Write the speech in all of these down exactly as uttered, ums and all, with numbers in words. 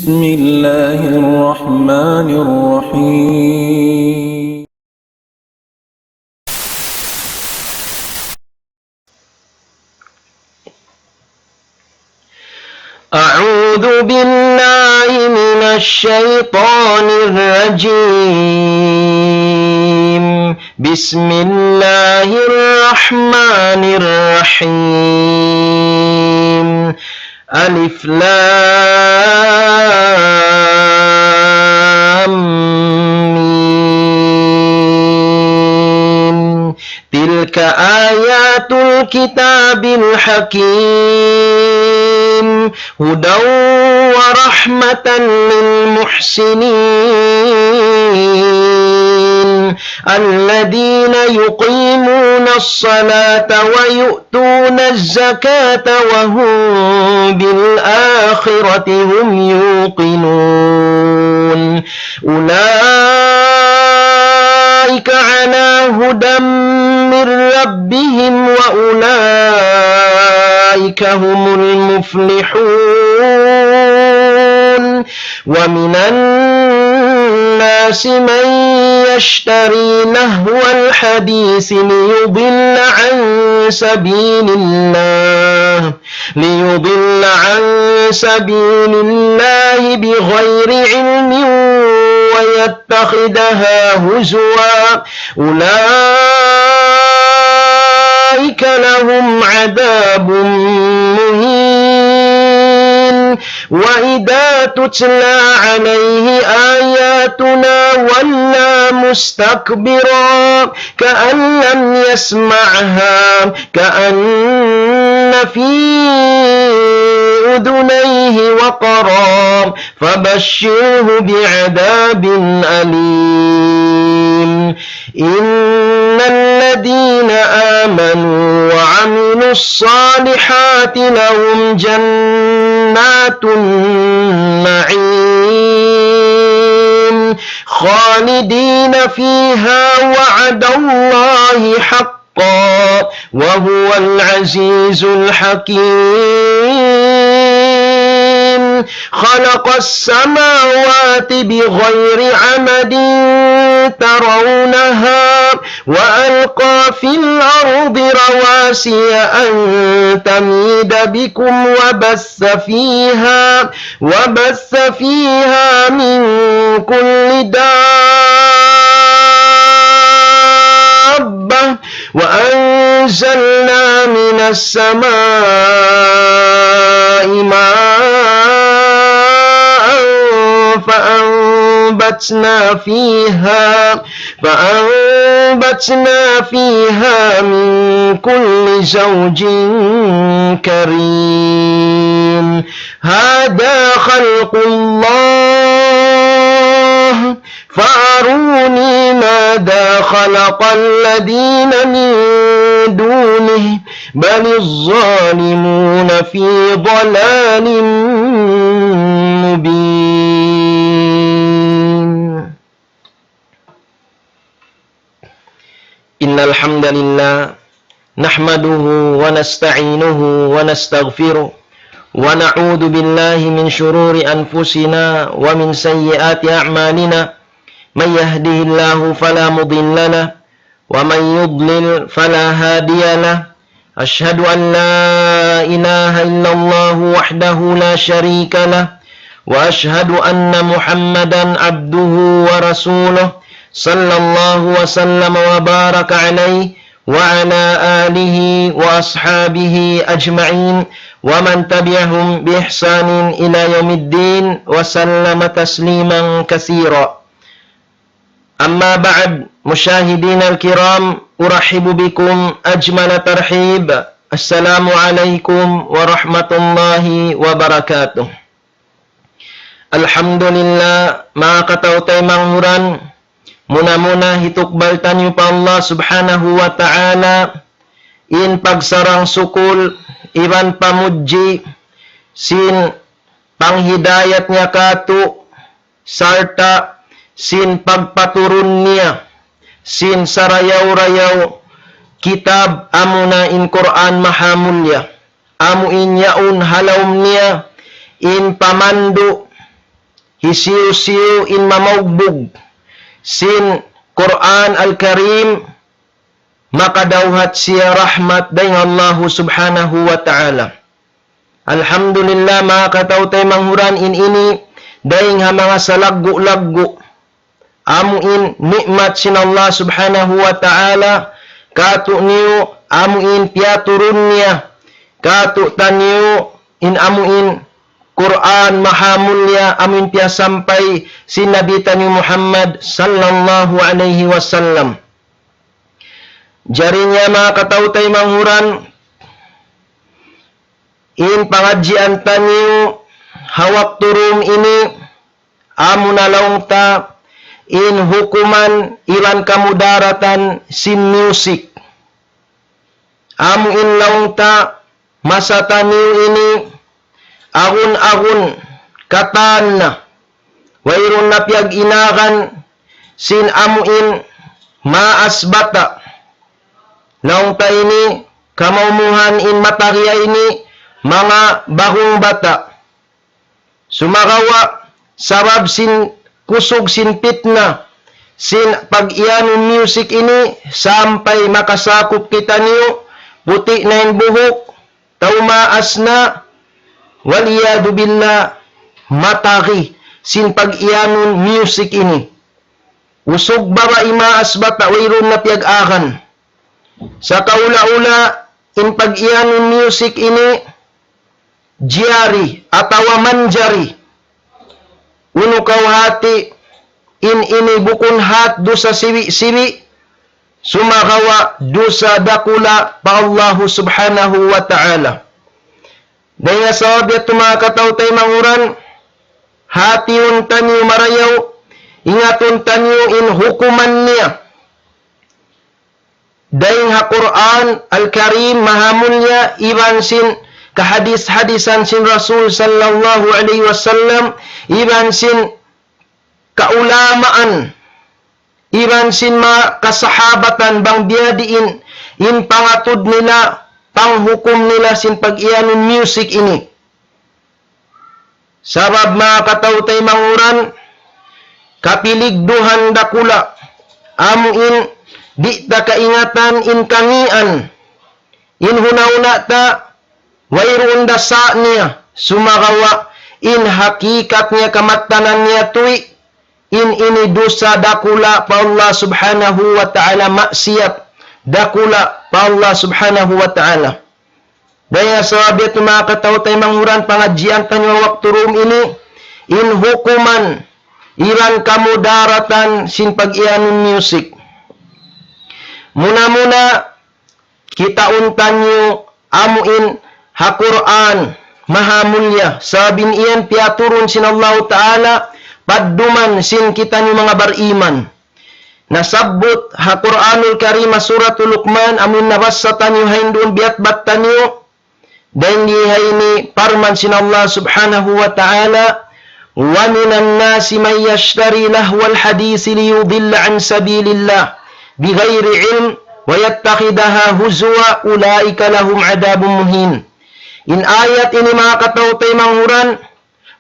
بسم الله الرحمن الرحيم. أعوذ بالله من الشيطان الرجيم. بسم الله الرحمن الرحيم. ألف لام ميم. تلك آيات الكتاب الحكيم. هدى ورحمة للمحسنين. الذين يقيمون الصلاة ويؤتون الزكاة وهم بالآخرة هم يوقنون. أولئك على هدى من ربهم وأولئك هم المفلحون. ومن الناس من يشتري لهو الحديث ليضل عن سبيل الله، ليضل عن سبيل الله بغير علم ويتخذها هزوا. أولئك لهم عذاب مهين. وإذا تتلى عليه آياتنا ولى مستكبرا كأن لم يسمعها كأن في أذنيه وقرا فبشره بعذاب أليم. إن الذين آمنوا وعملوا الصالحات لهم جنات النعيم خالدين فيها وعد الله حقا وهو العزيز الحكيم. خلق السماوات بغير عمد ترونها وألقى في الأرض رواسي أن تميد بكم وبث فيها وبث فيها من كل دابة وأنزلنا من السماء ماء فأنبتنا فيها فأنبتنا فيها من كل زوج كريم. هذا خلق الله فأروني ماذا خلق الذين من دونه بل الظالمون في ضلال مبين. إن الحمد لله نحمده ونستعينه ونستغفره ونعوذ بالله من شرور أنفسنا ومن سيئات أعمالنا. من يهده الله فلا مضل له ومن يضلل فلا هادي له. أشهد أن لا إله إلا الله وحده لا شريك له وأشهد أن محمدا عبده ورسوله صلى الله وسلم وبارك عليه وعلى آله وأصحابه أجمعين ومن تبعهم بإحسان إلى يوم الدين وسلم تسليما كثيرا. أما بعد، مشاهدينا الكرام، أرحب بكم أجمل ترحيب. السلام عليكم ورحمة الله وبركاته. Alhamdulillah, manga kataw-taymanghuran, muna-muna hitukbal taniyu pa Allah Subhanahu wa Ta'ala in pagsarang sukul iban pamudji sin panghidayat niya kātu' sarta' sin pagpaturun niya sin sarayaw-rayaw kitab amuna in Qur'an Mahamulliya. Amu in yaun ha lawm niya in pamandu' hisiyu-siyu in mamaugbug sin Qur'an Al-Karim, makadawhat siya rahmat dayn ha Allahu Subhanahu wa Ta'ala. Alhamdulillah, manga kataw-taymanghuran, in ini dayn ha manga salaggu'-laggu', amu in ni'mat sin Allah Subhanahu wa Ta'ala kātu'niyu, amu in piyaturun niya kātu'niyu in amu in Qur'an mahamulliya, amu in piyasampay sin Nabi taniyu Muhammad sallallahu alayhi wasallam. Jari niya, manga kataw-taymanghuran, in pangadjian taniyu ha waktu dum ini, amuna laung ta in hukuman iban kamudaratan sin music. Amu in laung ta masa taniyu ini, agun-agun katan na, wayruun na piyag-inagan sin amu in maas bata'. Laung ta ini, kamaumuhan in matariya ini, manga bagung bata'. Sumagawa', sabab sin kusug sin pitna sin pag-iyanun music ini, sampay makasakup kitaniyu, puti' na in buhuk, tau maas na, wal iyadhu billah, matari sin pag-iyanun music ini. Usug babai, maas bata', wayruun na piyag-agan. Sa' kaula-ula, in pag-iyanun music ini, jari atawa manjari. Unu kaw hati, in ini bukun hat dusa siwi-siwi, sumagawa' dusa dakula' pa Allahu Subhanahu wa Ta'ala. Dayn ha sabab yadtu, manga kataw-taymanghuran, hatiun taniyu marayaw, ingatun taniyu in hukuman niya dayn ha Qur'an Al-Karim mahamulliya, iban sin kahadis-hadisan sin Rasul sallallahu alayhi wasallam, iban sin kaulamaan, iban sin manga kasahabatan bang biyadiin in pangatud nila, panghukum nila sin pag-iyanun music ini. Sabab, manga kataw-taymanghuran, kapiligduhan dakula', amu in di' ta kaingatan in kangīan, in huna-huna ta, wayruun da sa' niya, sumagawa' in hakikat niya, kamattanan niya tuwi', in ini dusa dakula' pa Allah Subhanahu wa Ta'ala, maksiyat dakula' pa Allah Subhanahu wa Ta'ala. Dayn ha sabab yadtu, manga kataw-taymanghuran, pangadjian taniyu ha waktu dum ini, in hukuman iban kamudaratan sin pag-iyanun music. Muna-muna, kitaun taniyu amu in ha Qur'an mahamulliya, sabab in yan piyaturun sin Allahu Ta'ala padduman sin kitaniyu manga bariman. Nasabbut ha Qur'anul Karim, Suratul Luqman, amun nabassa taniyu ha in duun biyatbat taniyu. Dayn di ha ini parman sin Allah Subhanahu wa Ta'ala, وَمِنَ النَّاسِ مَن يَشْتَرِي لَهْوَ الْحَدِيثِ لِيُضِلَّ عَن سَبِيلِ اللَّهِ بِغَيْرِ عِلْمٍ وَيَتَّخِذَهَا هُزُوًا أُولَٰئِكَ لَهُمْ عَذَابٌ مُّهِينٌ. In ayat ini, manga kataw-taymanghuran,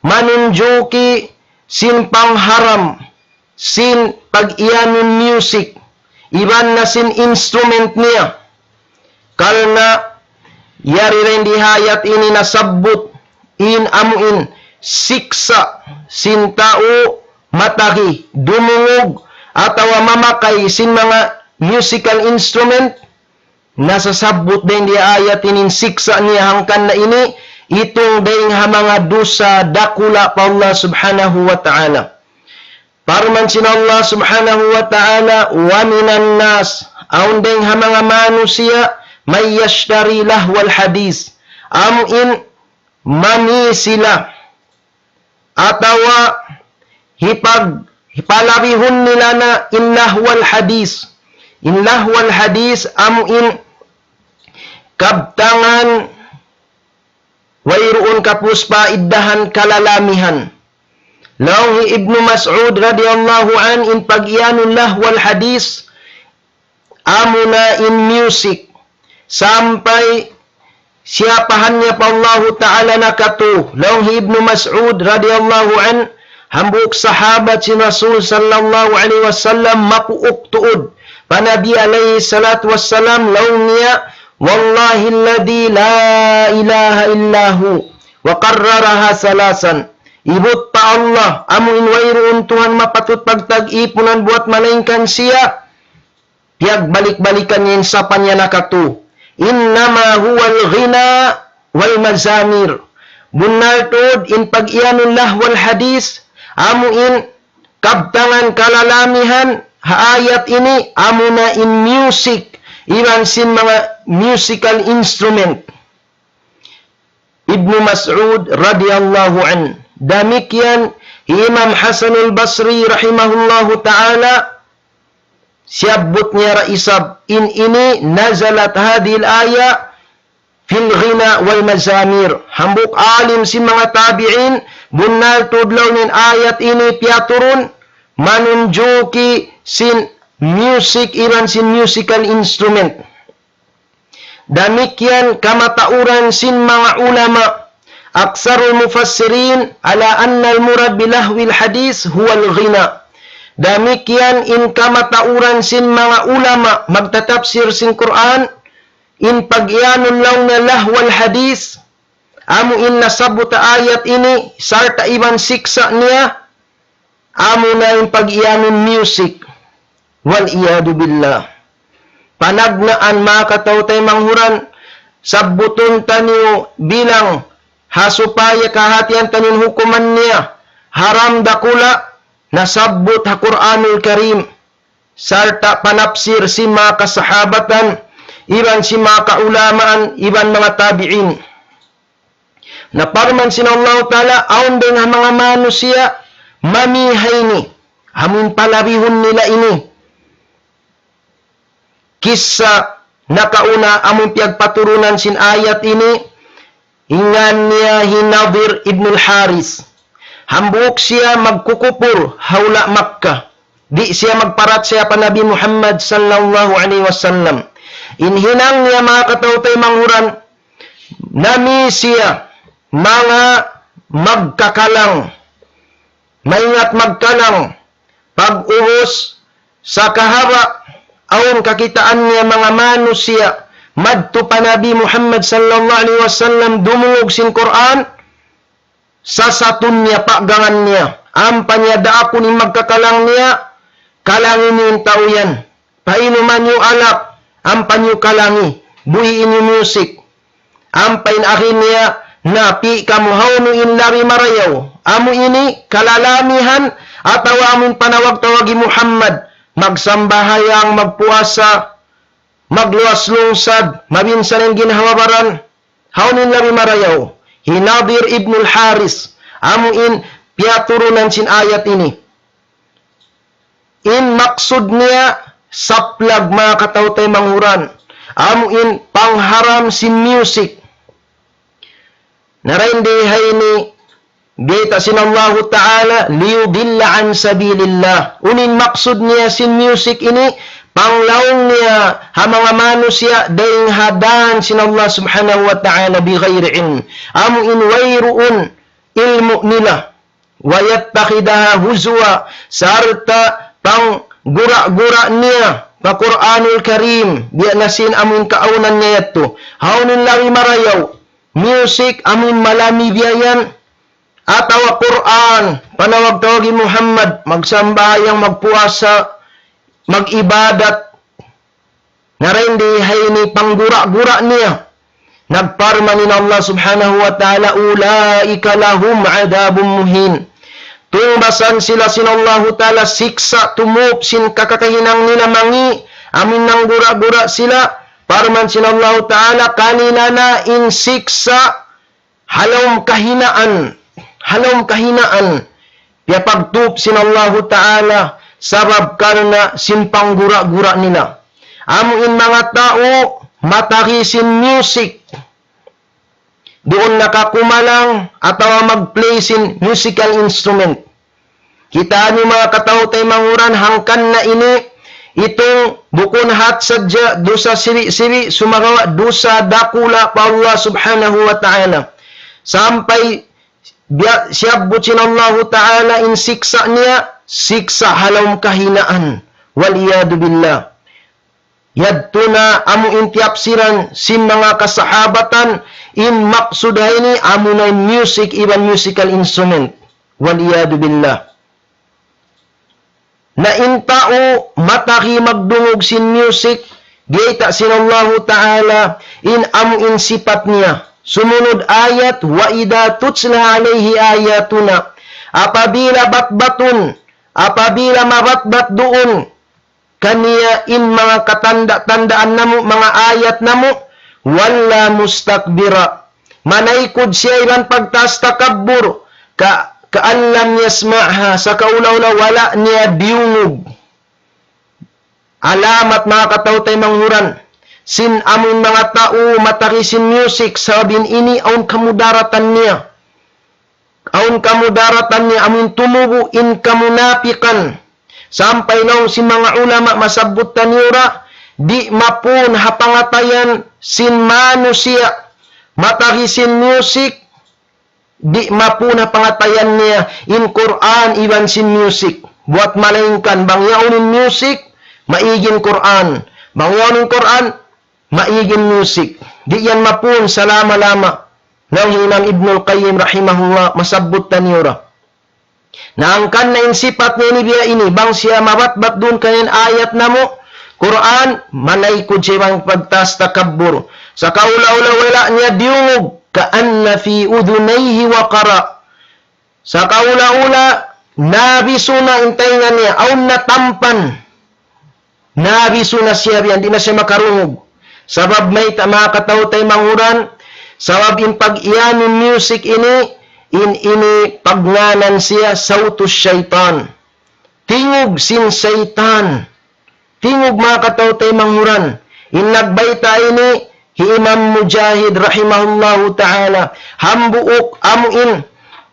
manunjuki sin pangharam sin pag-iyanun music, iban na sin instrument niya. Karna' yari dayn di ha ayat ini nasabbut in amu in siksa' sin tau matagi, dumungug, atawa mamakay sin manga musical instrument, nasasabbut dayn di ha ayat ini in siksa' niya, hangkan na ini itung dayn ha manga dusa dakula' pa Allah Subhanahu wa Ta'ala. Parman sin Allah Subhanahu wa Ta'ala, وَمِنَ النَّاسِ, awn dayn ha manga manusiya', مَن يَشْتَرِي لَهْوَ الْحَدِيثِ, amu in mami sila, atawa hipag-, hipalabihun nila na in lahwal hadith. In lahwal hadith, amu in kabtangan wayruun kapus pa iddahan kalalamihan. Laung hi Ibnu Mas'ud radiyallahu anhu, in pag-iyanun lahwal hadith, amuna in music. Sampay siyapahan niya pa Allahu Ta'ala na katu. Laung hi Ibnu Mas'ud radiyallahu anhu, Hambuuk sahabat sin Rasul sallallahu alayhi wasallam mapuuk tuud pa Nabi alayhi salatu wassalam, laung niya, "Wallahi alladhi la ilaha illa hu," wa qarraraha salasan. Ibut pa Allah, amu in wayruun Tuhan mapatut pagtag-ipunan buat malaingkan siya, piyagbalik-balikan niya in sapaan niya nakatu. "Innama huwal ghina wal mazamir." Bunnal tuud in pag-iyanun lahwal hadith, amu in kabtangan kalalamihan ha ayat ini, amu na in music, iban sin manga musical instrument. Ibnu Mas'ud radiyallahu anhu. Damikkiyan Imam Hasanul Basri rahimahullahu ta'ala, siyabbut niya ra isab in ini, "Nazalat hadhil aya fil ghina wal mazamir." Hambuuk alim sin manga tabi'in, bunnal tuud laung in ayat ini piyaturun manunjuki sin music iban sin musical instrument. Damikkiyan kamatauran sin manga ulama, aksarul mufassirin ala annal murad bilahwil hadith huwal ghina. Damikkiyan in kamatauran sin manga ulama magtatapsir sin Qur'an, in pag-iyanun laung niya lahwal hadith, amu in nasabbut ha ayat ini, sarta' iban siksa' niya, amu na in pag-iyanun music. Wal iyadu billah. Panagnaan, manga kataw-taymanghuran, sabbutun taniyu bilang ha supaya kahatihan taniyu in hukuman niya, haram dakula', nasabbut ha Qur'anul Karim, sarta' panapsir sin manga kasahabatan, iban sin manga kaulamaan, iban manga tabi'in. Na parman sin Allahu Ta'ala, awn dayng ha manga manusiya' mamihay ini, amun palabihun nila ini. Kissa nakauna amun piyagpaturunan sin ayat ini, in ngan niya hi Nadir ibnul Haris. Hambuuk siya magkukupur ha hula' Makkah. Di' siya magparachaya pa Nabi Muhammad sallallahu alayhi wasallam. In hinang niya, manga kataw-taymanghuran, nami siya manga magkakalang, maingat magkalang, pag-ubus, sakahaba' awn kakitaan niya manga manusiya' madtu pa Nabi Muhammad sallallahu alayhi wasallam dumungug sin Qur'an, sasatun niya, paggangan niya, ampa niya daakun in magkakalang niya, kalangi niyu in tau yan. Painuman niyu alak, ampa niyu kalangi, buhii niyu music. Ampa in agi niya, na pī' kamu hawnu in labi marayaw. Amu ini kalalamihan atawa amu in panawag-tawag hi Muhammad, magsambahayang, magpuasa, magluwas lungsad, mabinsan in ginhawa-baran. Hawnu in labi marayaw? Hi Nadir ibnul Haris, amu in piyaturunan sin ayat ini. In maksud niya saplag, manga kataw-taymanghuran, amu in pangharam sin music. Na dayn di ha ini, bayta' sin Allahu Ta'ala, "Liyudilla an sabilillah." Unu in maksud niya sin music ini, panglaung niya ha manga manusiya' dayng ha dan sin Allah Subhanahu wa Ta'ala, bighayri ilm. Amu in wayruun ilmu' nila. "Wa yattakhidaha huzwa," sarta' panggura-gura niya pa Qur'anul Karim, biya' na sin amu in kaawnan niya yadtu. Hawnu in labi marayaw? Music, amu in malami biya' yan, atawa Qur'an, panawag-tawag hi Muhammad, magsambahayang, magpuasa, mag-ibadat, na dayn di ha ini panggura-gura niya? Nagparman in Allah Subhanahu wa Ta'ala, "Ulaika lahum adabun muhin." Tungbasan sila sin Allahu Ta'ala siksa' tumup sin kakakahinang nila mangi', amun nanggura-gura sila, parman sin Allahu Ta'ala, kanila na in siksa' ha lawm kahinaan, ha lawm kahinaan, piyapagtup sin Allahu Ta'ala, sabab karna' sin panggura-gura nila. Amu in manga tau matagi sin music, duun nakakumalang atawa mag-play sin musical instrument. Kitaa niyu manga kataw-taymanghuran, hangkan na ini, itung bukun hat sadja dusa sibi'-sibi', sumagawa' dusa dakula' pa Allah Subhanahu wa Ta'ala. Sampay biya', siyabbut sin Allahu Ta'ala in siksa' niya, siksa' ha lawm kahinaan. Wal iyadu billah. Yadtu na amu in tiyapsiran sin manga kasahabatan, in maksud ha ini amu na in music iban musical instrument. Wal iyadu billah. Na in tau matagi magdungug sin music, biyayta' sin Allahu Ta'ala in amu in sipat niya. Sumunud ayat, وَإِذَا تُتْلَى عَلَيْهِ آيَاتُنَا. Apabila batbatun, apabila mabatbat duun kaniya in manga katanda-tandaan namu', manga ayat namu', وَلَّى مُسْتَكْبِرًا. Manaykud siya iban pagtaas takabbur, ka, كَأَن لَّمْ يَسْمَعْهَا, sakaula-ula wala' niya diyungug. Alamat manga kataw-taymanghuran, sin amun manga tau matari sin music, sabab in ini awn kamudaratan niya. Awn kamudaratan niya amun tumubu' in kamunapikan. Sampay laung sin manga ulama masabbut taniyu ra, di' mapun ha pangatayan sin manusiya' matari sin music, di' mapun ha pangatayan niya in Qur'an iban sin music. Buwat malaingkan bang yaun in music, maig in Qur'an. Bang yaun in Qur'an, maig in music. Di' yan mapun salama-lama. Laung hi Imam Ibnul Qayyim rahimahullah, masabbut taniyu ra. Na hangkan na in sipat niya ini biya' ini, bang siya mabatbat duun kaniya in ayat namu', Qur'an, manaykud siya iban pagtaas takabbur. Sakaula-ula wala' niya diyungug, كَأَنَّ فِي أُذُنَيْهِ وَقْرًا. Sakaula-ula, nabisu na in taynga niya, awn na tampan. Nabisu na siya biya' yan, di' na siya makarungug. Sabab mayta' manga kataw-taymanghuran, sabab in pag-iyanun music ini, in ini pagngānan siya صَوْتُ الشَّيْطَانِ. Tingug sin saytan. Tingug manga kataw-taymanghuran. In nagbayta' ini, hi Imam Mujahid rahimahullahu ta'ala. Hambuuk amu in,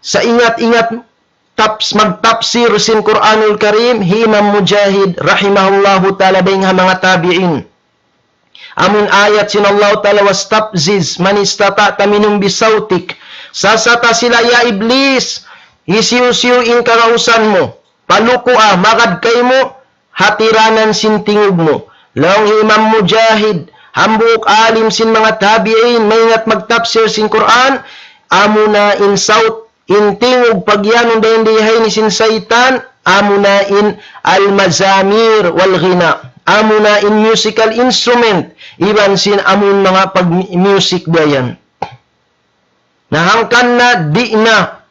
sa ingat-ingat taps-, magtapsir sin Qur'anul Karim, hi Imam Mujahid rahimahullahu ta'ala dayn ha manga tabi'in. Amun ayat sin Allahu Ta'ala, وَاسْتَفْزِزْ مَنِ اسْتَطَعْتَ مِنْهُمْ بِصَوْتِكَ. Sasata sila ya Iblis, hisiyu-siyu in kagausan mu, palukua, magad kaymu, ha tiranan sin tingug mu. Laung hi Imam Mujahid, hambuuk alim sin manga tabi'in, maingat magtapsir sin Qur'an, amuna in saut, in tingug pagyanun dayn di ha ini sin saytan, amuna in al-mazamir wal ghina. Amuna in musical instrument, iban sin amun manga pag-music dayan. Na hangkan na di' na,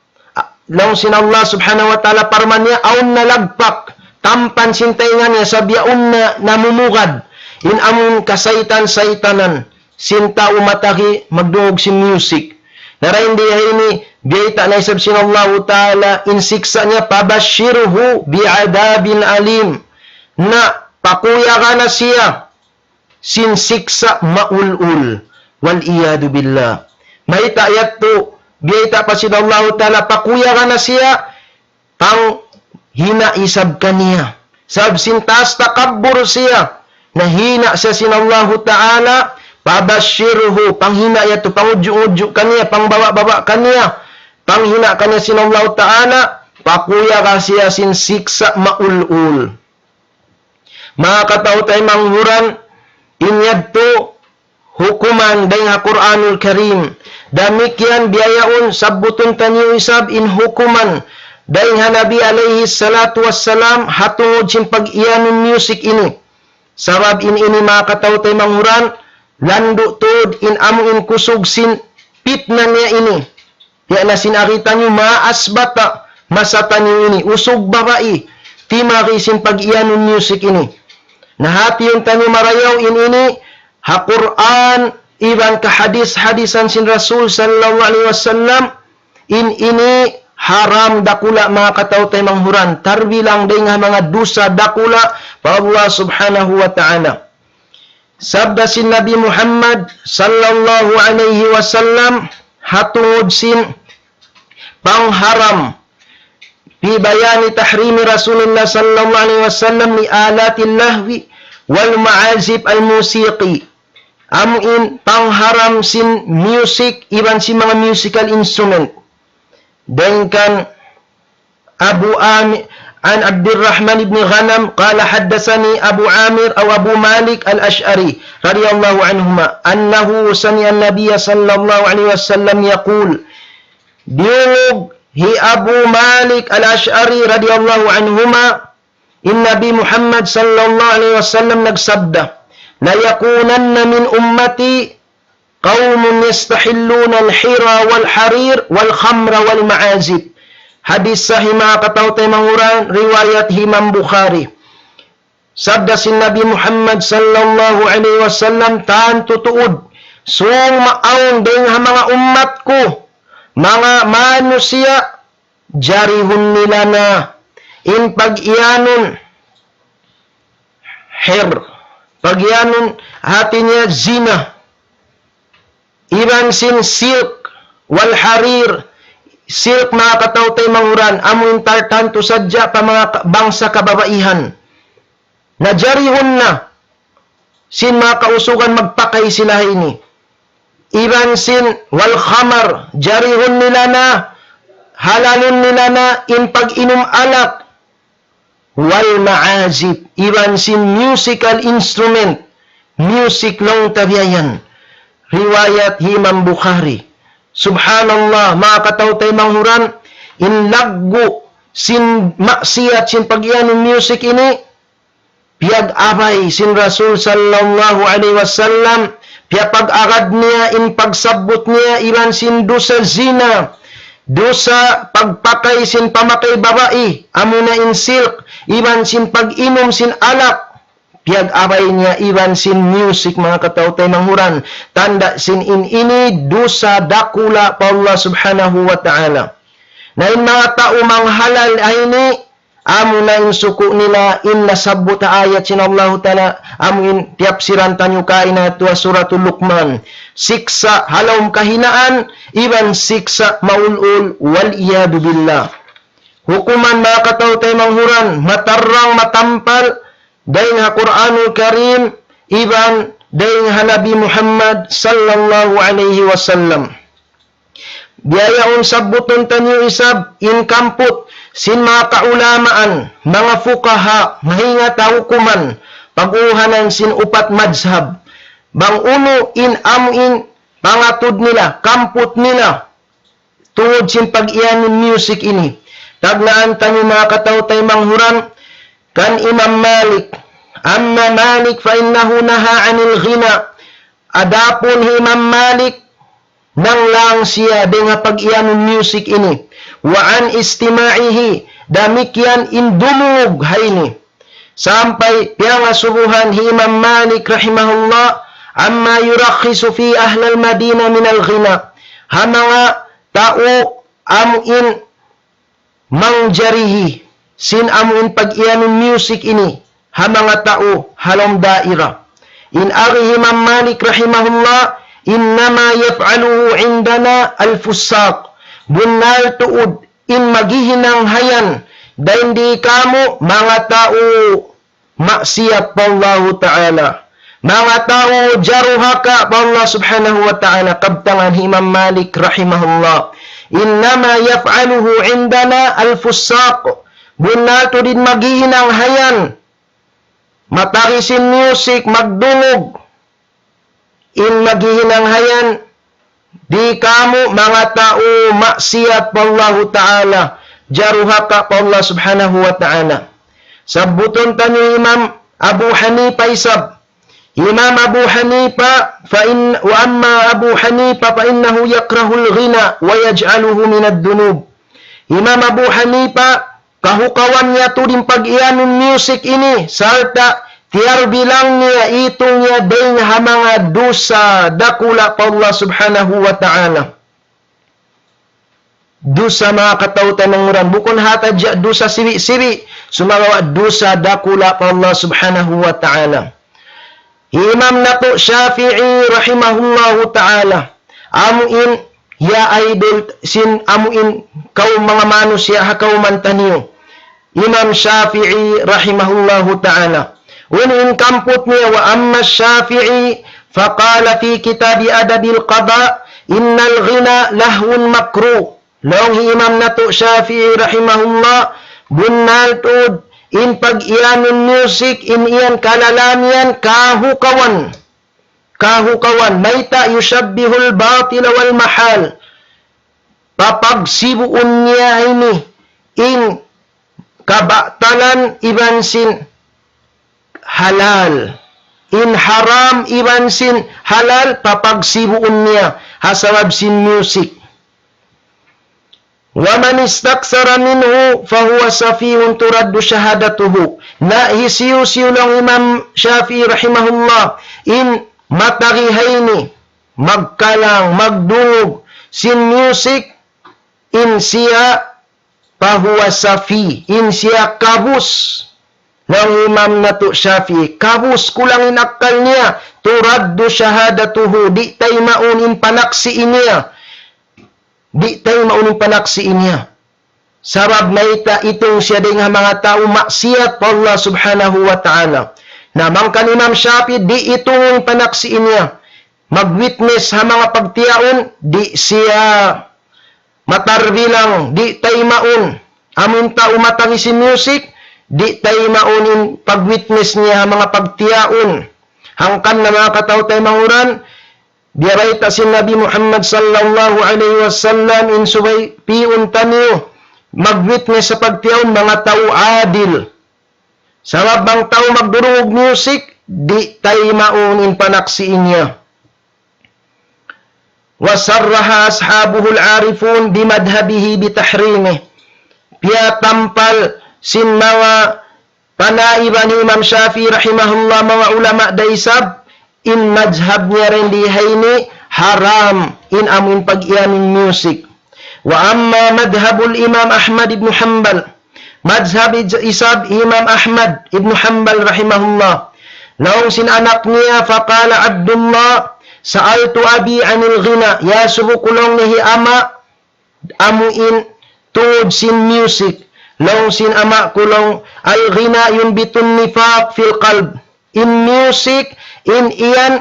laung sin Allah subhanahu wa ta'ala parman niya, awn na lagpak, tampan sin taynga niya, sabab yaun na namumugad, in amun kasaytan-saytanan, sin tau matagi magdungug sin music. Na dayn di ha ini, biyayta' na isab sin Allahu Ta'ala, in siksa' niya, فَبَشِّرْهُ بِعَذَابٍ أَلِيمٍ. Na, pakuyaga na siya, sin siksa' maul-ul. Wal iyadu billah. Mayta' yadtu, biyayta' pa sin Allahu Ta'ala, pakuyaga na siya, panghina isab kaniya. Sabab sin taas takabbur siya, nahina siya sin Allahu Ta'ala, فَبَشِّرْهُ, panghina yadtu, pangudju'-ngudju' kaniya, pangbaba'-baba' kaniya, panghina kaniya sin Allahu Ta'ala, pakuyaga siya sin siksa' maul-ul. Manga kataw-taymanghuran, in yadtu hukuman dayn ha Qur'anul Karim. Damikkiyan biya' yaun sabbutun taniyu isab in hukuman dayn ha Nabi alayhi salatu wassalam ha tungud sin pag-iyanun music ini. Sabab in ini manga kataw-taymanghuran, landu' tuud in amu in kusug sin pitna niya ini. Biya' na sin ari taniyu, ما أثبت, masa taniyu ini, usug babai, timari sin pag-iyanun music ini. Na hātihun taniyu marayaw in ini, ha Qur'an, iban kahadis-hadisan sin Rasul sallallahu alayhi wasallam, in ini haram dakula' manga kataw-taymanghuran, tarbilang dayn ha manga dusa dakula' pa Allah subhanahu wa ta'ala. Sabda sin Nabi Muhammad sallallahu alayhi wasallam ha tungud sin pangharam, في بيان تحريم رسول الله صلى الله عليه وسلم لآلات اللهو والمعازف الموسيقي. Amu in pangharam sin music iban sin manga musical instrument. Dayn kan Abu Amir, عن عبد الرحمن بن غنم قال حدثني أبو عامر أو أبو مالك الأشعري رضي الله عنهما أنه سمع النبي صلى الله عليه وسلم يقول. Diyungug hi Abu Malik Al-Ash'ari radiyallahu anhuma, in Nabi Muhammad sallallahu alayhi wasallam nagsabda, ليكونن من أمتي قوم يستحلون الحرى والحرير والخمر والمعازف. Hadis sahih, manga kataw-taymanghuran, riwayat hi Imam Bukhari. Sabda sin Nabi Muhammad sallallahu alayhi wasallam, tantu tuud, sung maawn dayn ha manga ummat ku, manga manusiya', jarihun nila na in pag-iyanun hir, pag-iyanun, hati niya zina, iban sin silk, wal harir, silk, manga kataw-taymanghuran, amu in tartantu sadja pa manga ka-, bangsa kababaihan. Na jarihun na sin manga kausugan magpakay sila ha ini. Iban sin wal khamar, jarihun nila na, halalun nila na in pag-inum alak, wal ma'azif, iban sin musical instrument, music laung ta biya' yan. Riwayat hi Imam Bukhari. Subhanallah, manga kataw-taymanghuran, in laggu' sin maksiyat sin pag-iyanun music ini, piyag-abay sin Rasul sallallahu alayhi wasallam, piyapag-agad niya in pagsabbut niya iban sin dusa zina, dusa pagpakay sin pamakay babai, amuna in silk, iban sin pag-inum sin alak, piyag-abay niya iban sin music, manga kataw-taymanghuran. Tanda' sin in ini dusa dakula' pa Allah Subhanahu wa Ta'ala. Na in manga tau manghalal ha ini, amuna in suku' nila in nasabbut ha ayat sin Allahu Ta'ala, amu in tiyapsiran taniyu kaina tuwa Suratul Luqman. Siksa' ha lawm kahinaan, iban siksa' maul-ul, wal iyadu billah. Hukuman, manga kataw-taymanghuran, matarrang matampal, dayn ha Qur'anul Karim, iban dayn ha Nabi Muhammad sallallahu alayhi wasallam. Biya' yaun sabbutun taniyu isab in kamput sin manga kaulamaan, manga fuqaha, mahingat ha hukuman, pag-uhanan sin upat madhhab. Bang unu in amu in pangatud nila, kamput nila, tungud sin pag-iyanun music ini. Tagnaan taniyu, manga kataw-taymanghuran, kan Imam Malik. أما مالك فإنه نهى عن الغناء. Adapun hi Imam Malik, nanglang siya dayn ha pag-iyanun music ini. وعن استماعه, damikkiyan in dumungug ha ini. Sampay piyangasubuhan hi Imam Malik rahimahullah, عما يرخص فيه أهل المدينة من الغناء. Ha manga tau amu in mangjarihi sin amu in pag-iyanun music ini ha manga tau ha lawm daira. In agi hi Imam Malik rahimahullah, إنما يفعله عندنا الفساق. Bunnal tuud in maghihinang ha yan dayn di kamu manga tau maksiyat pa Allahu Ta'ala. Manga tau jaruhaka pa Allah Subhanahu wa Ta'ala, kabtangan hi Imam Malik rahimahullah. إنما يفعله عندنا الفساق. Bunnal tuud in maghihinang ha yan, matari sin music, magdungug. In maghihinang ha yan, di kamu manga tau maksiyat pa Allahu Ta'ala, jaruhaka pa Allah Subhanahu wa Ta'ala. Sabbutun taniyu Imam Abu Hanifa isab. Imam Abu Hanifa, فإن، وأما أبو حنيفة فإنه يكره الغناء ويجعله من الذنوب. Imam Abu Hanifa, kahukawan niya tuud in pag-iyanun music ini, sarta' tiyarbilang niya, itung niya dayn ha manga dusa dakula' pa Allah Subhanahu wa Ta'ala. Dusa, manga kataw-taymanghuran, bukun ha tadja dusa sibi'-sibi', sumagawa' dusa dakula' pa Allah Subhanahu wa Ta'ala. Imam natu' Shafi'i rahimahullahu ta'ala, amu in ya idol sin amu in kawm manga manusiya' ha kawman taniyu. Imam Shafi'i rahimahullahu ta'ala. Unu in kamput niya, وأما الشافعي فقال في كتاب أدب القضاء إن الغناء لهو مكروه. Laung hi Imam natu' Shafi'i rahimahullah, bunnal tuud in pag-iyanun music, in yan kalalamian, kahukawan. Kahukawan, mayta', يشبه الباطل والمحال. Papagsibuun niya ini in kabatalan iban sin halal. In haram iban sin halal, papagsibuun niya ha sabab sin music. ومن استكثر منه فهو سفيه ترد شهادته. Na hisiyu-siyu, laung Imam Shafi'i rahimahullah, in matagi ha ini, magkalang, magdungug sin music, in siya فهو سفيه, in siya kabus. Laung Imam natu' Shafi'i, kabus, kulang in akkal niya. ترد شهادته, di' taymaun in panaksi' niya. Di' taymaun in panaksi' niya. Sabab mayta', itung siya dayn ha manga tau maksiyat pa Allah Subhanahu wa Ta'ala. Na bang kan Imam Shafi'i, di' itungun in panaksi' niya. Mag-witness ha manga pagtiyaun, di' siya matarbilang, di' taymaun. Amun tau matagi sin music, di' taymaun in pag-witness niya ha manga pagtiyaun. Hangkan na, manga kataw-taymanghuran, biya' bayta' sin Nabi Muhammad sallallahu alayhi wasallam, in subay pi'un taniyu mag-witness ha pagtiyaun, manga tau adil. Sabab bang tau magdurungug music, di' taymaun in panaksi' niya. وصرح أصحابه العارفون بمذهبه بتحريمه. Piyatampal sin manga panaiban hi Imam Shafi'i rahimahullah, manga ulama da isab, in madhab niya dayn di ha ini haram in amun pag-iyanun music. وأما مذهب الإمام أحمد بن حنبل, madhab is-, isab Imam Ahmad ibn Hanbal rahimahullah. Laung sin anak niya, فقال عبد الله سألت أبي عن الغناء. Iyasubu ku, laung niya, hi ama' amu in tungud sin music. Laung sin ama' ku, laung, الغناء ينبت النفاق في القلب. In music, in yan,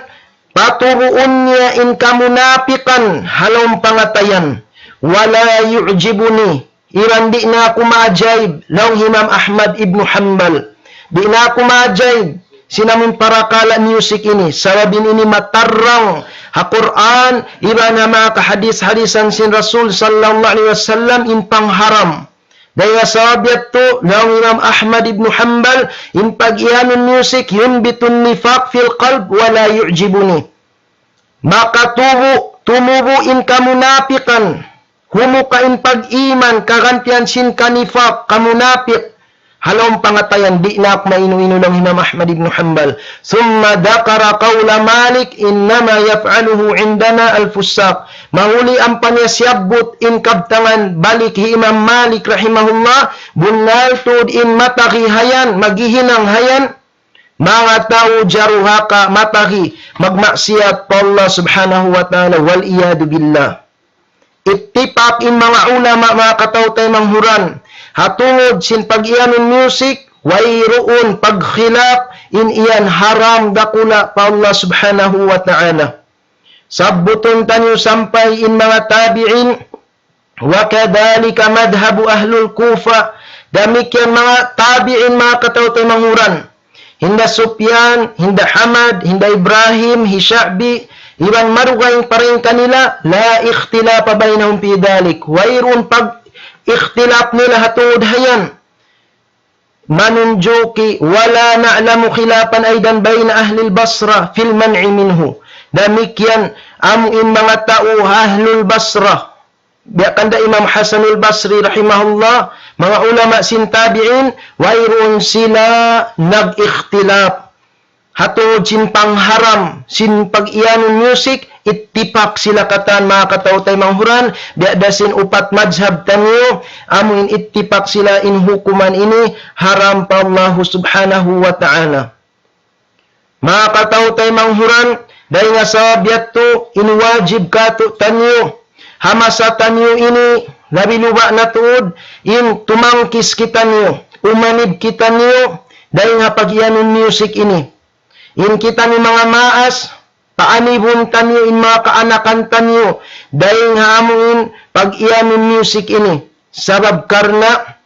patubuun niya in kamunapikan ha lawm pangatayan. ولا يعجبني. Iban di' na aku maajaib, laung Imam Ahmad ibn Hanbal. Di' na aku maajaib sin amun parakala' music ini. Sabab in ini matarrang ha Qur'an, iban ha manga kahadis-hadisan sin Rasul sallallahu alayhi wasallam in pangharam. Dayn ha sabab yadtu, laung Imam Ahmad ibn Hanbal, in pag-iyanun music, ينبت النفاق في القلب ولا يعجبني. Makatubu', tumubu' in kamunapikan, humuka in pag-iman, kagantian sin kanifak, kamunapik, ha lawm pangatayan, di' na aku mainu-inu, laung Imam Ahmad ibn Hanbal. ثم ذكر قول مالك إنما يفعله عندنا الفساق. Mahuli ampa niya siyabbut in kabtangan balik hi Imam Malik rahimahullah, bunnal tuud in matagi ha yan, maghihinang ha yan, manga tau jaruhaka, matagi, magmaksiyat pa Allah subhanahu wa ta'ala, والعياذ بالله. Ittipak in manga ulama, manga kataw-taymanghuran, ha tungud sin pag-iyanun music, wayruun pagkhilaf, in yan haram dakula' pa Allah subhanahu wa ta'ala. Sabbutun taniyu sampay in manga tabi'in, وكذلك مذهب أهل الكوفة. Damikkiyan manga tabi'in, manga kataw-taymanghuran. Hinda Sufyan, hinda Hamad, hinda Ibrahim, hi Sha'bi, iban marugay pa dayn kanila, لا اختلاف بينهم في ذلك. Wayruun pag-ikhtilaf nila ha tungud ha yan. Manunjuki, ولا نعلم خلافا أيضا بين أهل البصرة في المنع منه. Damikkiyan amu in manga tau ahlul Basrah. Biya' kanda Imam Hasanul Basri rahimahullah, manga ulama sin tabi'in, wayruun sila nag-ikhtilaf ha tungud sin pangharam sin pag-iyanun music, ittipak sila katan, manga kataw-taymanghuran, biya' da sin upat madhab taniyu, amu in ittipak sila in hukuman ini haram pa Allahu subhanahu wa ta'ala. Manga kataw-taymanghuran, dayn ha sabab yadtu in wajib kātu'niyu, ha masa taniyu ini, labi luba' na tuud, in tumangkis kitaniyu, umanib kitaniyu, dayn ha pag-iyanun music ini. In kitaniyu manga maas, Anibun taniyu in manga kaanakan taniyu dayn ha amu in pag-iyanun music ini. Sabab karna'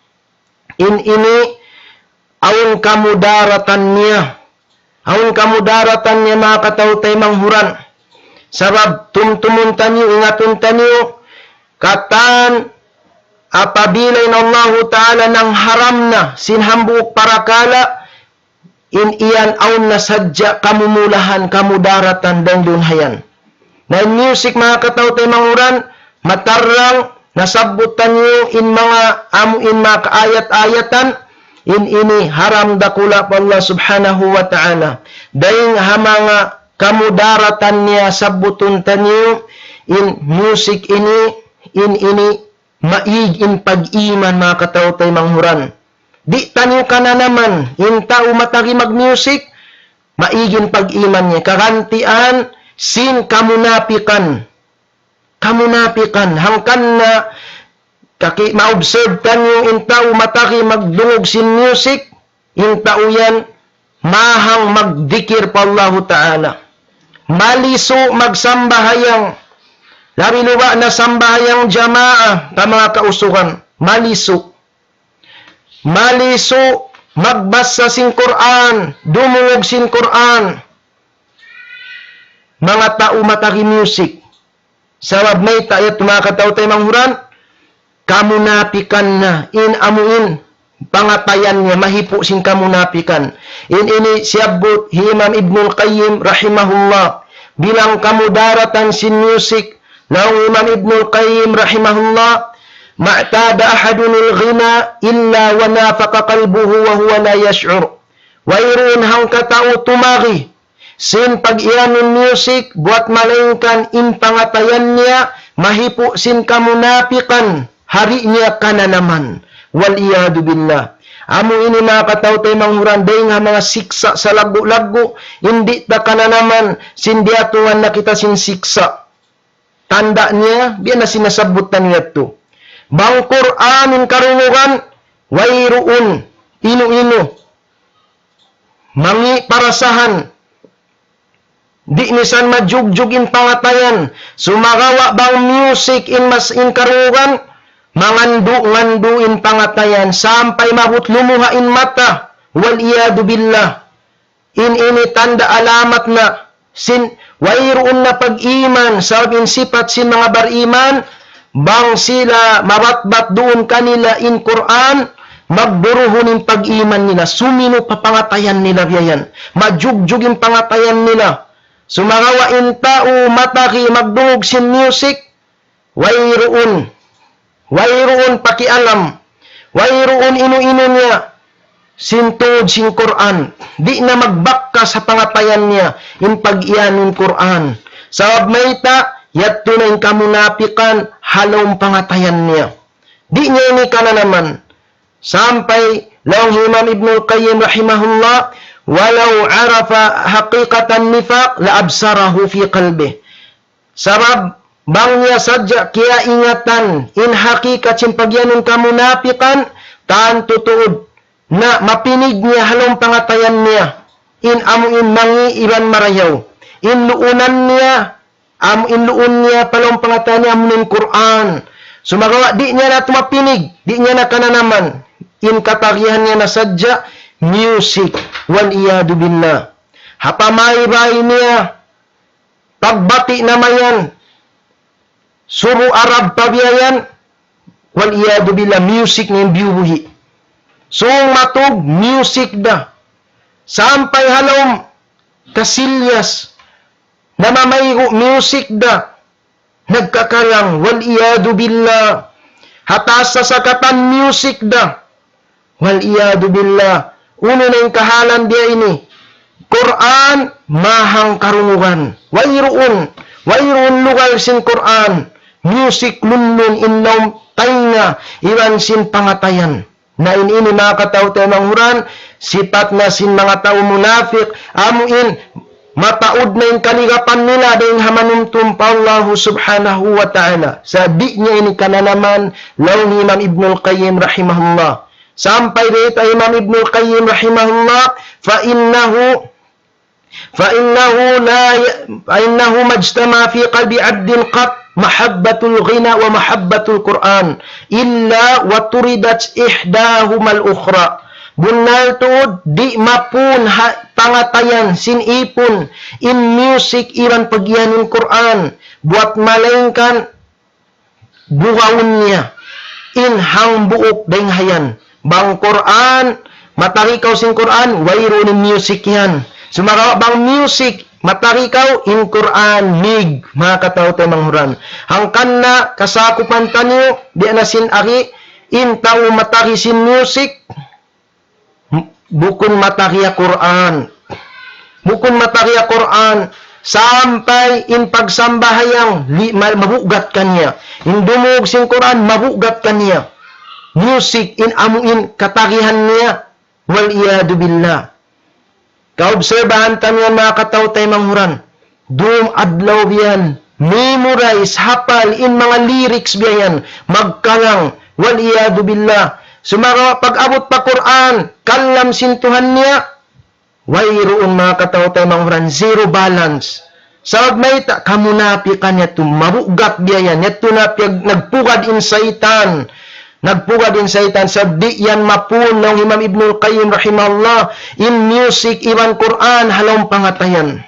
in ini awn kamudaratan niya. Awn kamudaratan niya manga kataw-taymanghuran. Sabab tumtumun taniyu, ingatun taniyu, katan apabila in Allahu Ta'ala nangharam na sin hambuuk parakala', in iyan awn na sadja kamumulahan, kamudaratan dayn duun ha yan. Na in music manga kataw-taymanghuran, matarrang nasabbut taniyu in manga amu in manga kaayat-ayatan, in ini haram dakula' pa Allah Subhanahu wa Ta'ala. Dayn ha manga kamudaratan niya sabbutun taniyu, in music ini, in ini maig in pag-iman manga kataw-taymanghuran. Di' taniyu kananaman, in tau matagi mag-music, maig in pag-iman niya. Kagantian sin kamunapikan. Kamunapikan. Hangkan na kaki-, ma-observe taniyu in tau matagi magdungug sin music, in tau yan mahang magdikir pa Allahu Ta'ala. Malisu' magsambahayang. Labi luba' na sambahayang jamaa pa manga kausugan. Malisu'. Malisu' magbasa sin Qur'an, dumungug sin Qur'an. Manga tau matagi music. Sabab mayta' yadtu manga kataw-taymanghuran, kamunapikan na in amu in pangatayan niya, mahipu' sin kamunapikan. In ini siyabbut hi Imam Ibnul Qayyim rahimahullah. Bilang kamudaratan sin music, laung Imam Ibnul Qayyim rahimahullah, ما اعتاد أحد الغنى إلا ونافق قلبه وهو لا يشعر. Wayruun hangkatau tumagi sin pag-iyanun music, buwat malaingkan in pangatayan niya mahipu' sin kamunapikan, ha di' niya kananaman. Wal iyadu billah. Amu ini manga kataw-taymanghuran dayn ha manga siksa' salaggu'-laggu', in di' ta kananaman, sin diyatungan na kita sin siksa'. Tanda' niya, biya' na sin nasabbut taniyu yadtu. Bang Qur'an in karungugan, wayruun inu-inu. Mangi' parasahan. Di' misan majugjug in pangatayan. Sumagawa' bang music in mas in karungugan, mangandu'-ngandu' in pangatayan. Sampay maabut lumuha' in mata. Wal iyadu billah. In ini tanda' alamat na sin wayruun na pag-iman, sabab in sipat sin manga bariman, bang sila mabatbat duun kanila in Qur'an, magduruhun in pag-iman nila, suminu pa pangatayan nila biya' yan, majugjug in pangatayan nila. Sumagawa' in tau matagi magdungug sin music, wayruun, wayruun pakialam, wayruun inu-inu niya, sin tungud sin Qur'an, di' na magbakkas ha pangatayan niya, in pag-iyanun Qur'an. Sabab mayta', yadtu na in kamunapikan, ha lawm pangatayan niya. Di' niya ini kananaman. Sampay laung Imam Ibnul Qayyim rahimahullah, ولو عرف حقيقة النفاق لأبصره في قلبه. Sabab, bang niya sadja kiyaingatan in hakikat sin pag-iyanun kamunapikan, tantu tuud na mapinig niya ha lawm pangatayan niya, in amu in mangi' iban marayaw. In luunan niya, amu in luun niya pa lawm pangatayan niya, amu in Qur'an. Sumagawa' di' niya na tuud mapinig, di' niya na kananaman. In katagihan niya na sadja, music. Wal iyadu billah. Ha pamaybay niya, pagbati' na mayan, subu Arab pa biya' yan, wal iyadu billah, music na in biyubuhi'. Sung matug, music da. Sampay ha lawm kasilyas, namamaygu', music da. Nagkakarang, wal iyadu billah. Ha taas sasakatan, music da. Wal iyadu billah. Unu na in kahalan biya' ini? Qur'an mahang karungugan. Wayruun, wayruun lugal sin Qur'an. Music lunlun in lawm taynga iban sin pangatayan. Na in ini manga kataw-taymanghuran, sipat na sin manga tau munapik, amu in mataud na in kaligapan nila dayn ha manumtum pa Allahu Subhanahu wa Ta'ala. Sa' di' niya ini kananaman, laung Imam Ibnul Qayyim rahimahullah. Sampay bayta' Imam Ibnul Qayyim rahimahullah, فإنه فإنه لا ي-، فإنه ما اجتمع في قلب عبد قط محبة الغنى ومحبة القرآن إلا وطردت إحداهما الأخرى. Bunnal tuud, di' mapun ha pangatayan sin ipun in music iban pag-iyanun Qur'an, buat malaingkan bugaun niya in hambuuk dayn ha yan. Bang Qur'an, matari kaw sin Qur'an, wayruun in music yan. Sumagawa' bang music, matari kaw, in Qur'an, mig, manga kataw-taymanghuran. Hangkan na kasakupan taniyu, biya' na sin ari, in tau matari sin music, bukun matari ha Qur'an. Bukun matari ha Qur'an. Sampay in pagsambahayang, li-, ma-, mabugat kaniya. In dumungug sin Qur'an, mabugat kaniya. Music, in amu in katarihan niya. والعياذ بالله. Kaobserbahan taniyu yan, manga kataw-taymanghuran. Dum adlaw biya' yan, memorize, hapal, in manga lyrics biya' yan, magkalang, والعياذ بالله. Sumagawa' pag-abut pa Qur'an, kalam sin Tuhan niya, wayruun, manga kataw-taymanghuran, zero balance. Sabab mayta', kamunapikan yadtu, mabugat biya' yan, yadtu na piyag-, nagpugad in saytan. Nagpugad in saytan, sabab di' yan mapun, laung Imam Ibnul Qayyim rahimahullah, in music iban Qur'an ha lawm pangatayan.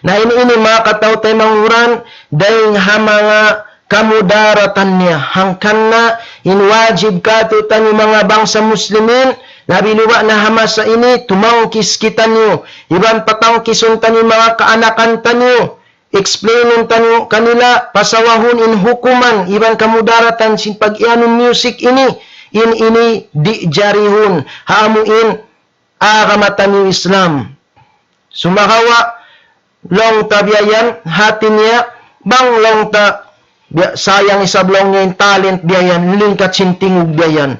Na in ini, manga kataw-taymanghuran, dayng ha manga kamudaratan niya. Hangkan na in wajib kātu'niyu manga bangsa Muslimin, labi-labi na ha masa ini, tumangkis kitaniyu, iban patangkisun taniyu manga kaanakan taniyu, explainun taniyu kanila, pasawahun in hukuman, iban kamudaratan sin pag-iyanun music ini, in ini di' jarihun, ha amu in agama taniyu Islam. Sumagawa', laung ta biya' yan, hāti niya, bang laung ta, biya', sayang isab laung niya in talent biya' yan, lingkat sin tingug biya' yan.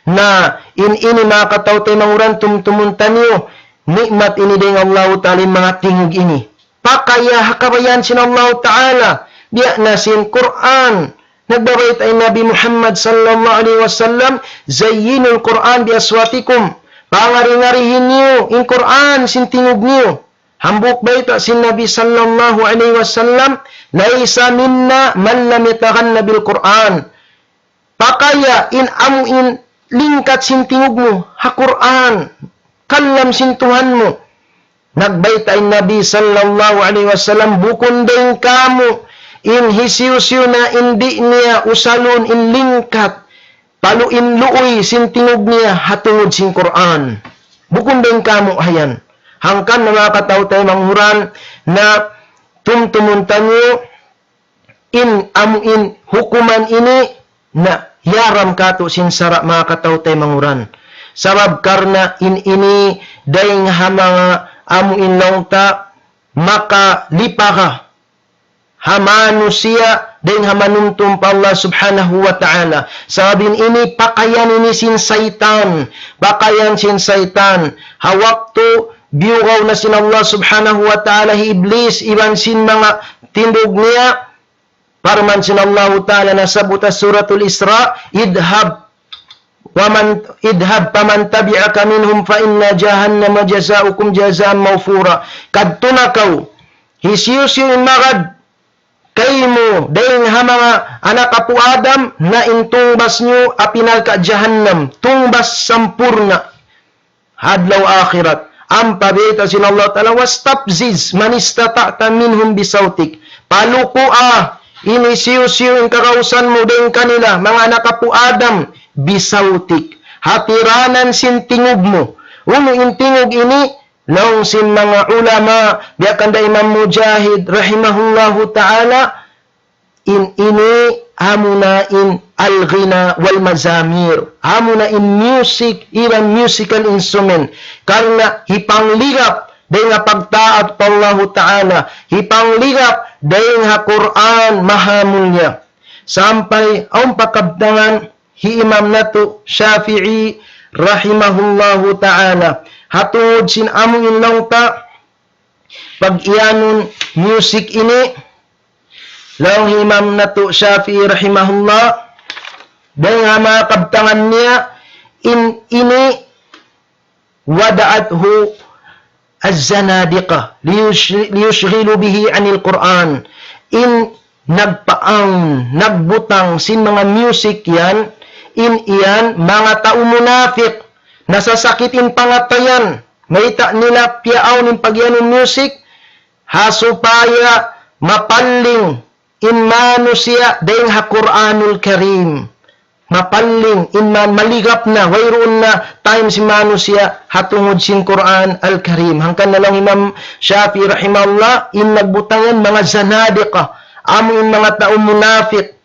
Na, in ini manga kataw-taymanghuran tumtumun taniyu, ni'mat ini dayng Allahu Ta'ala in manga tingug ini. Pakaya ha kabayaan sin Allahu Ta'ala, biya' na sin Qur'an. Nagbabayta' in Nabi Muhammad sallallahu alayhi wasallam, زينوا القرآن بأصواتكم. Pangari-ngarihi niyu in Qur'an sin tingug niyu. Hambuuk bayta' sin Nabi sallallahu alayhi wasallam, ليس منا من لم يتغن بالقرآن. Pakaya in amu in lingkat sin tingug mu ha Qur'an, kalam sin Tuhan mu. Nagbayta' in Nabi sallallahu alayhi wasallam, bukun dayng kāmu' in hisiyu-siyu na in di' niya usalun in lingkat, palu' in luuy sin tingug niya ha tungud sin Qur'an. Bukun dayng kāmu' ha yan. Hangkan na manga kataw-taymanghuran na tumtumun taniyu, in amu in hukuman ini na hiyaram kātu' sin sara' manga kataw-taymanghuran. Sabab karna' in ini dayng ha manga amu in laung ta makalipaga ha manusiya' dayng ha manumtum pa Allah Subhanahu wa Ta'ala. Sabab in ini pakayan ini sin saytan, pakayan sin saytan. Ha waktu biyugaw na sin Allah Subhanahu wa Ta'ala hi Iblis iban sin manga tindug niya, parman sin Allahu Ta'ala nasabbut ha Suratul Isra, اذهب ومن، اذهب فمن تبعك منهم فإن جهنم جزاؤكم جزاء موفورا. Kadtu na kaw, hisiyu-siyu in magad kaymu dayng ha manga anak apu' Adam, na in tungbas niyu api narka' jahannam, tungbas sampurna'. Ha adlaw akhirat. Ampa bayta' sin Allah Ta'ala, واستفزز من استطعت منهم بصوتك. Paluku'a in hisiyu-siyu in kagausan mu dayng kanila, manga anak apu' Adam, بصوتك. Ha tiranan sin tingug mu. Unu in tingug ini, laung sin manga ulama, biya' kan da Imam Mujahid, rahimahullahu ta'ala, in ini amuna in الغناء والمزامير. Amuna in music, iban musical instrument. Karna' hipangligap dayng ha pagtaat pa Allahu Ta'ala. Hipangligap dayng ha Qur'an maha mulia. Sampay awn pa kabtangan hi Imam natu' Shafi'i rahimahullahu ta'ala. Ha tungud sin amu in laung ta, pag-iyanun music ini, laung hi Imam natu' Shafi'i rahimahullah, dayng ha manga kabtangan niya, in ini, وضعته الزنادقة ليش-، ليشغلوا به عن القرآن. In nagpaawn, nagbutang sin manga music yan, in yan, manga tau munapik, nasasakit in pangatayan, mayta' nila piyaawn in pagiyanun music, ha supaya mapalling in manusiya' dayn ha Qur'anul Karim. Mapalling in man, maligap na, wayruun na time sin manusiya' ha tungud sin Qur'an Al-Karim. Hangkan na laung Imam Shafi'i rahimahullah, in nagbutang yan manga zanadiqa, amu in manga tau munapik.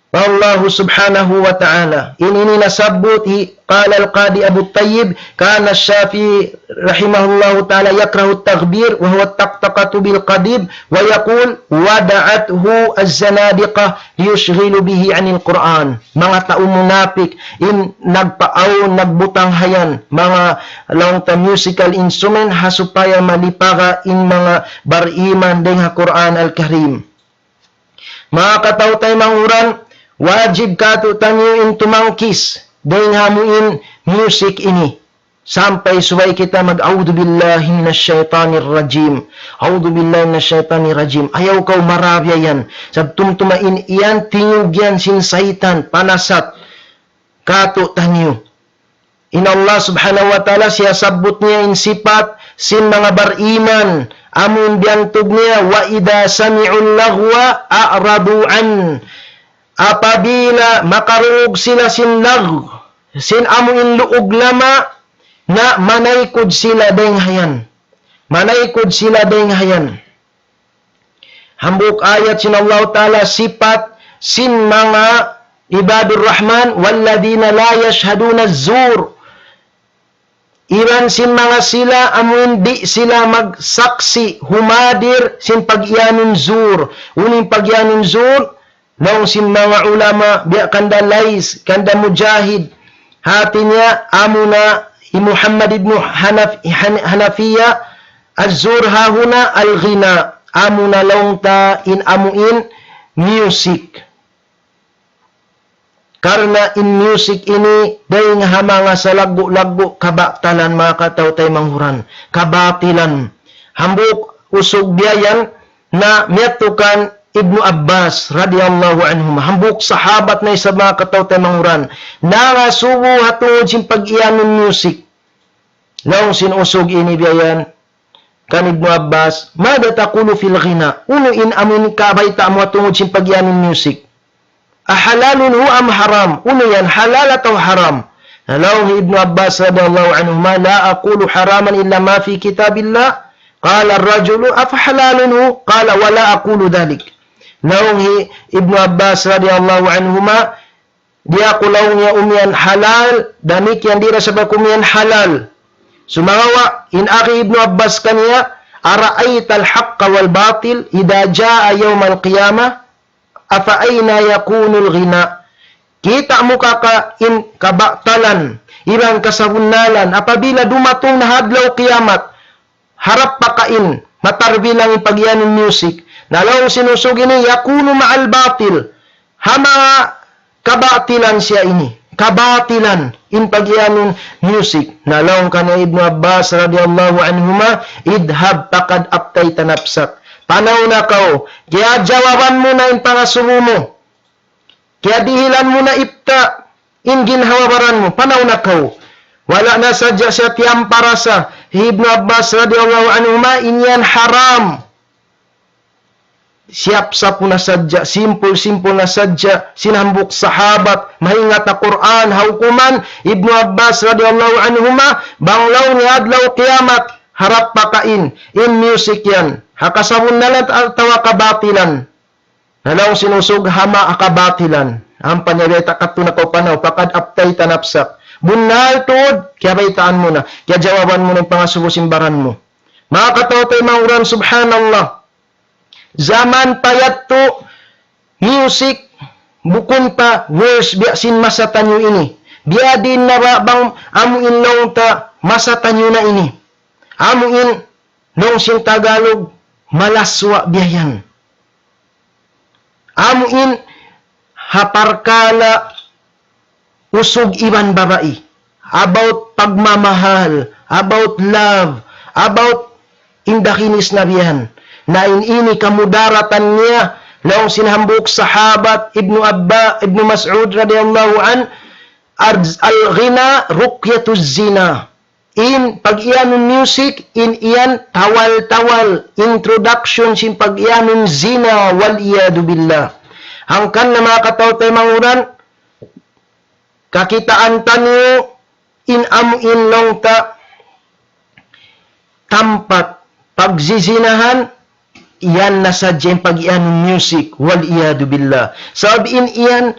Allah subhanahu wa ta'ala. In ini nasabbut hi, قال القاضي أبو الطيب، كان الشافعي رحمه الله تعالى يكره التغبير وهو الطقطقة بالقضيب ويقول: ودعته الزنادقة ليشغلوا به عن القرآن. Manga tau munapik, in nagpaawn, nagbutang ha yan, manga laung ta musical instrument, ha supaya malipaga in manga bariman dayn ha Qur'an Al-Karim. Manga kataw-taymanghuran, wajib kātu'niyu in tumangkis dayn ha amu in music ini. Sampay subay kita mag-, أعوذ بالله من الشيطان الرجيم. أعوذ بالله من الشيطان الرجيم. Ayaw kaw marabiya yan. Sabab tumtuma in yan, tingug yan sin saytan, panasat kātu'niyu. In Allah subhanahu wa ta'ala, siyasabbut niya in sipat sin manga bariman, amu in biyantug niya, وإذا سمعوا اللغو أعرضوا عنه. Apabila makarungug sila sin lagw, sin amu in luug lama, na manaykud sila dayn ha yan. Manaykud sila dayn ha yan. Hambuuk ayat sin Allah Ta'ala sipat sin manga ibadur Rahman, والذين لا يشهدون الزور. Iban sin manga sila amu in di' sila magsaksi', humadir sin pagiyanun zur. Unu in pagiyanun zur? Laung sin manga ulama, biya' kanda Lais, kanda Mujahid. Hāti niya, amuna hi Muhammad ibn Hanaf-, Han-, Hanafiya, الزور هاهنا الغناء. Amuna laung ta in amu in music. Karna' in music ini dayn ha manga salaggu'-laggu' kabatalan, manga kataw-taymanghuran. Kabatilan. Hambuuk usug biya' yan, na miyadtu kan Ibnu Abbas radiyallahu anhuma. Hambuuk sahabat na isab, manga kataw-taymanghuran. Nangasubu ha tungud sin pagiyanun music. Laung sin usug ini biya' yan kan Ibnu Abbas, ماذا تقول في الغناء؟ Unu in amu in kabayta' mu ha tungud sin pagiyanun music? أحلال هو أم حرام؟ Unu yan, halal atawa haram? Na laung hi Ibnu Abbas radiyallahu anhuma, لا أقول حراما إلا ما في كتاب الله. قال الرجل: أفحلال هو؟ قال: ولا أقول ذلك. Laung hi Ibnu Abbas radiyallahu anhuma, di' aku laung niya umiyan halal, damikkiyan di' da isab aku umiyan halal. Sumagawa', in agi hi Ibnu Abbas kaniya, أرأيت الحق والباطل إذا جاء يوم القيامة؟ أفأين يكون الغناء؟ Kita' mu ka ka in kabatalan, iban kasabunnalan, apabila dumatung na ha adlaw kiyamat, harap pa kain, matarbilang in pagiyanun music. Na laung sin usug ini, يكون مع الباطل. Ha manga kabatilan siya ini. Kabatilan in pagiyanun music. Na laung kan Ibnu Abbas radiyallahu anhuma, اذهب فقد أبطيت نفسك. Panaw na kaw, kiyajawaban mu na in pangasubu mu. Kiyadihilan mu na ibta' in ginhawa-baran mu, panaw na kaw. Wala' na sadja siya tiyampara sa hi Ibnu Abbas radiyallahu anhuma, in yan haram. Siyap-sapu na sadja, simpul-simpul na sadja, sin hambuuk sahabat, maingat ha Qur'an, ha hukuman, Ibnu Abbas radiyallahu anhuma, bang laung niya adlaw kiyamat, harap pa kain, in music yan. Ha kasabunnalan atawa kabatilan. Na laung sin usug ha manga kabatilan. Ampa niya bayta' kadtu na kaw panaw, فقد أبطيت نفسك. Bunnal tuud, kiyabaytaan mu na, kiyajawaban mu na in pangasubu sin baran mu. Manga kataw-taymanghuran, subhanallah. Jaman pa yadtu, music, bukun pa worse biya' sin masa taniyu ini. Biya' diin na ba bang amu in laung ta masa taniyu na ini. Amu in laung sin Tagalog, malaswa' biya' yan. Amu in ha parkala' usug iban babai. About pagmamahal, about love, about in dahinis na bihan. Na in ini kamudaratan niya, laung sin hambuuk sahabat, Ibnu Abba, Ibnu Mas'ud radiyallahu anhu, "Al-, al-ghina ruqyatuz zina." In pag-iyanun music, in iyan tawal-tawal, introduction sin pag-iyanun zina, wal iyadu billah. Hangkan na manga kataw-taymanghuran, kakitaan taniyu in amu in laung ta tampat pagzizinahan, iyan na sadja in pag-iyanun music, wal iyadu billah. Sabab in iyan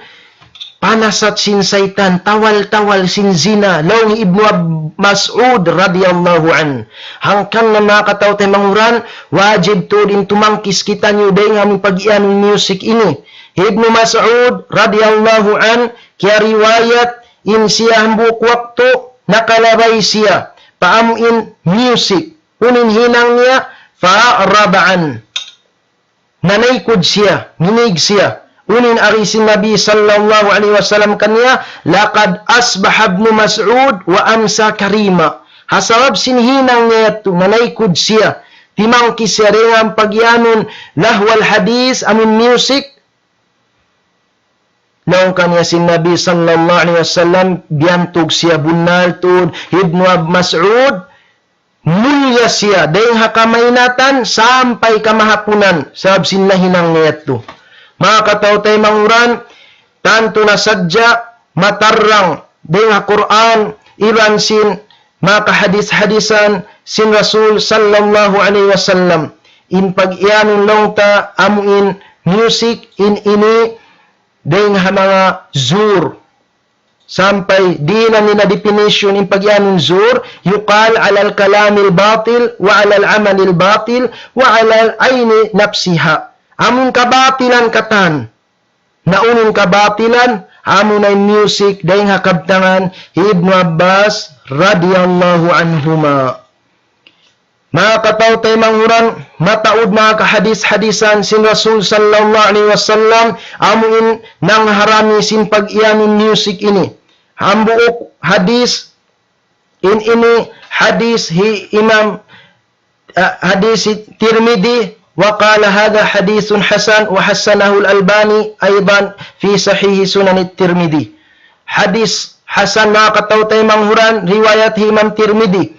panasat sin saytan, tawal-tawal sin zina, laung hi Ibnu Ab-, Mas'ud radiyallahu anhu. Hangkan na manga kataw-taymanghuran, wajib tuud in tumangkis kitaniyu dayn ha amu in pag-iyanun music ini. Ibnu Mas'ud radiyallahu anhu, kiyariwayat in siya hambuuk waktu nakalabay siya pa amu in music. Unu in hinang niya, fa raba'an. Nanaykud siya, minig siya. Unu in agi sin Nabi sallallahu alayhi wasallam kaniya, "Laqad asbaha Ibnu Mas'ud wa amsa karima." Ha sabab sin hinang niya yadtu, nanaykud siya. Timangkis siya dayn ha pag-iyanun lahwal hadith, amu in music. Laung kaniya sin Nabi sallallahu alayhi wasallam, biyantug siya, bunnal tuud hi Ibnu Ab-, Mas'ud, mulia siya, dayn ha kamaynatan sampay kamahapunan, sabab sin nahinang niya yadtu. Manga kataw-taymanghuran, tantu na sadja matarrang dayn ha Qur'an, iban sin manga kahadis-hadisan sin Rasul sallallahu alayhi wasallam. In pag-iyanun laung ta amu in music, in ini dayn ha manga zur. Sampay di' na nila definition in pag-iyanun zur, يقال على الكلام الباطل وعلى العمل الباطل وعلى العين نفسها. Amun kabatilan katan. Na unu in kabatilan, amu na in music, dayn ha kabtangan hi Ibnu Abbas radiyallahu anhuma. Manga kataw-taymanghuran, mataud manga kahadis-hadisan sin Rasul sallallahu alayhi wasallam, amu in nangharami sin pag-iyanun music ini. Hambuuk hadis, in ini hadis hi Imam, ah, hadis hi Tirmidhi, وقال هذا حديث حسن وحسنه الألباني أيضا في صحيح سنن الترمذي. Hadis hasan, manga kataw-taymanghuran, riwayat hi Imam Tirmidhi.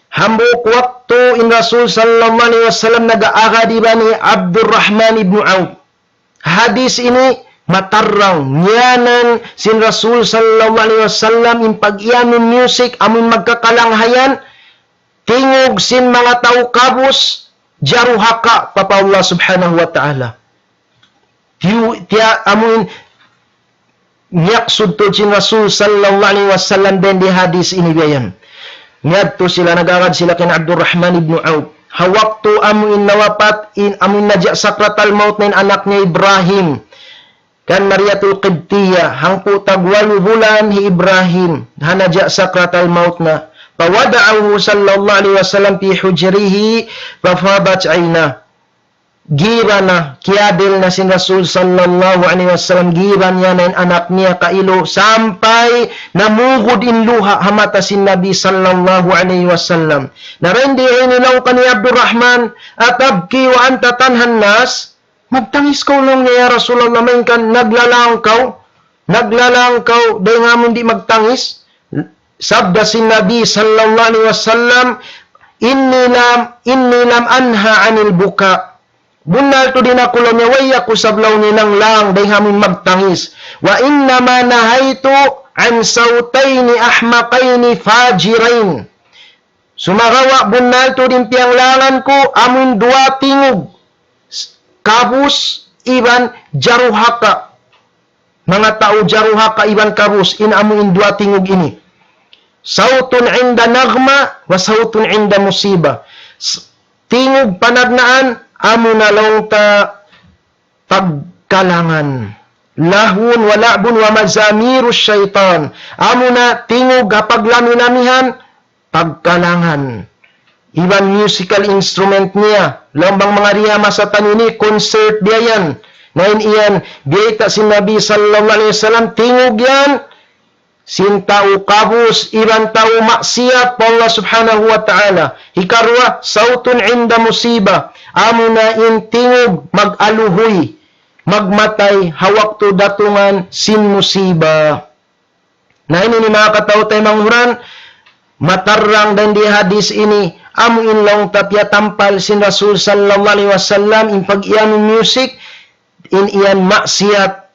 Hambuuk waktu in Rasul sallallahu alayhi wasallam nag-aagad iban hi Abdurrahman ibn Auf. Hadis ini matarrang, ngiyanan sin Rasul sallallahu alayhi wasallam in pag-iyanun music, amun magkakalanghayan, tingug sin manga tau kabus, jaruhaka pa Allah subhanahu wa ta'ala. Tiyu-, tiya-, amun niyaksud tuud sin Rasul sallallahu alayhi wasallam dayn di hadis ini biya' yan. Niyadtu sila, nag-agad sila kan Abdurrahman ibn Auf. Ha waktu amu in nawapat, in amu in naja' sakratal maut na in anak niya Ibrahim. Kan Mariatul Qibtiyah, hangpu' tagwalu bulan hi Ibrahim, ha naja' sakratal maut na. فوضعه صلى الله عليه وسلم في حجره ففاضت عيناه. Giba na, kiyadil na sin Rasul sallallahu alayhi wasallam, giba niya na in anak niya kailu, sampay namugud in luha' ha mata sin Nabi sallallahu alayhi wasallam. Na dayn di ini laung kan hi Abdurrahman, أتبكي وأنت تنهى الناس؟ Magtangis kaw laung niya, ya Rasulullah, malayngkan naglalang kaw, naglalang kaw, dayn ha amun di' magtangis. Sabda sin Nabi sallallahu alayhi wasallam, إني لم، إني لم أنه عن البكاء. Bunnal tuud in aku laung niya, way aku sab laung niya nanglang dayn ha amun magtangis. وإنما نهيت عن صوتين أحمقين فاجرين. Sumagawa' bunnal tuud in piyanglangan ku amun duwa tingug, kabus iban jaruhaka. Manga tau jaruhaka iban kabus, in amu in duwa tingug ini. صوت عند نغمة وصوت عند مصيبة. S-, tingug panagnaan, amu na laung ta pagkalangan. لهو ولعب ومزامير الشيطان. Amu na tingug ha paglami-lamihan, pagkalangan. Iban musical instrument niya. Laung bang manga riya masa taniyu ini, concert biya' yan. Na in iyan, biyayta' sin Nabi sallallahu alayhi wasallam, tingug yan, sin tau kabus iban tau maksiat pa Allah Subhanahu wa Ta'ala. Hikaruwa, صوت عند مصيبة, amuna in tingug mag-aluhuy, magmatay ha waktu datungan sin musiba. Na ini ini manga kataw-taymanghuran, matarrang dayn di hadis ini, amu in laung ta piyatampal sin Rasul sallallahu alayhi wasallam, in pag-iyanun music, in iyan maksiat,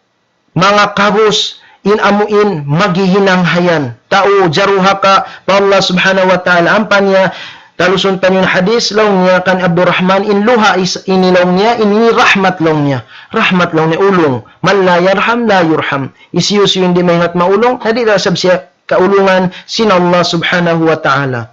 manga kabus, in amu in maghihinang hayan. Tau jaruhaka pa Allah Subhanahu wa Ta'ala. Ampa niya, talusun taniyu in hadis, laung niya kan Abdurrahman, in luha is, ini laung niya, ini rahmat laung niya. Rahmat laung niya, ulung. من لا يرحم لا يرحم. Hisiyu-siyu in di' maingat maulung, di' da isab siya kaulungan sin Allah Subhanahu wa Ta'ala.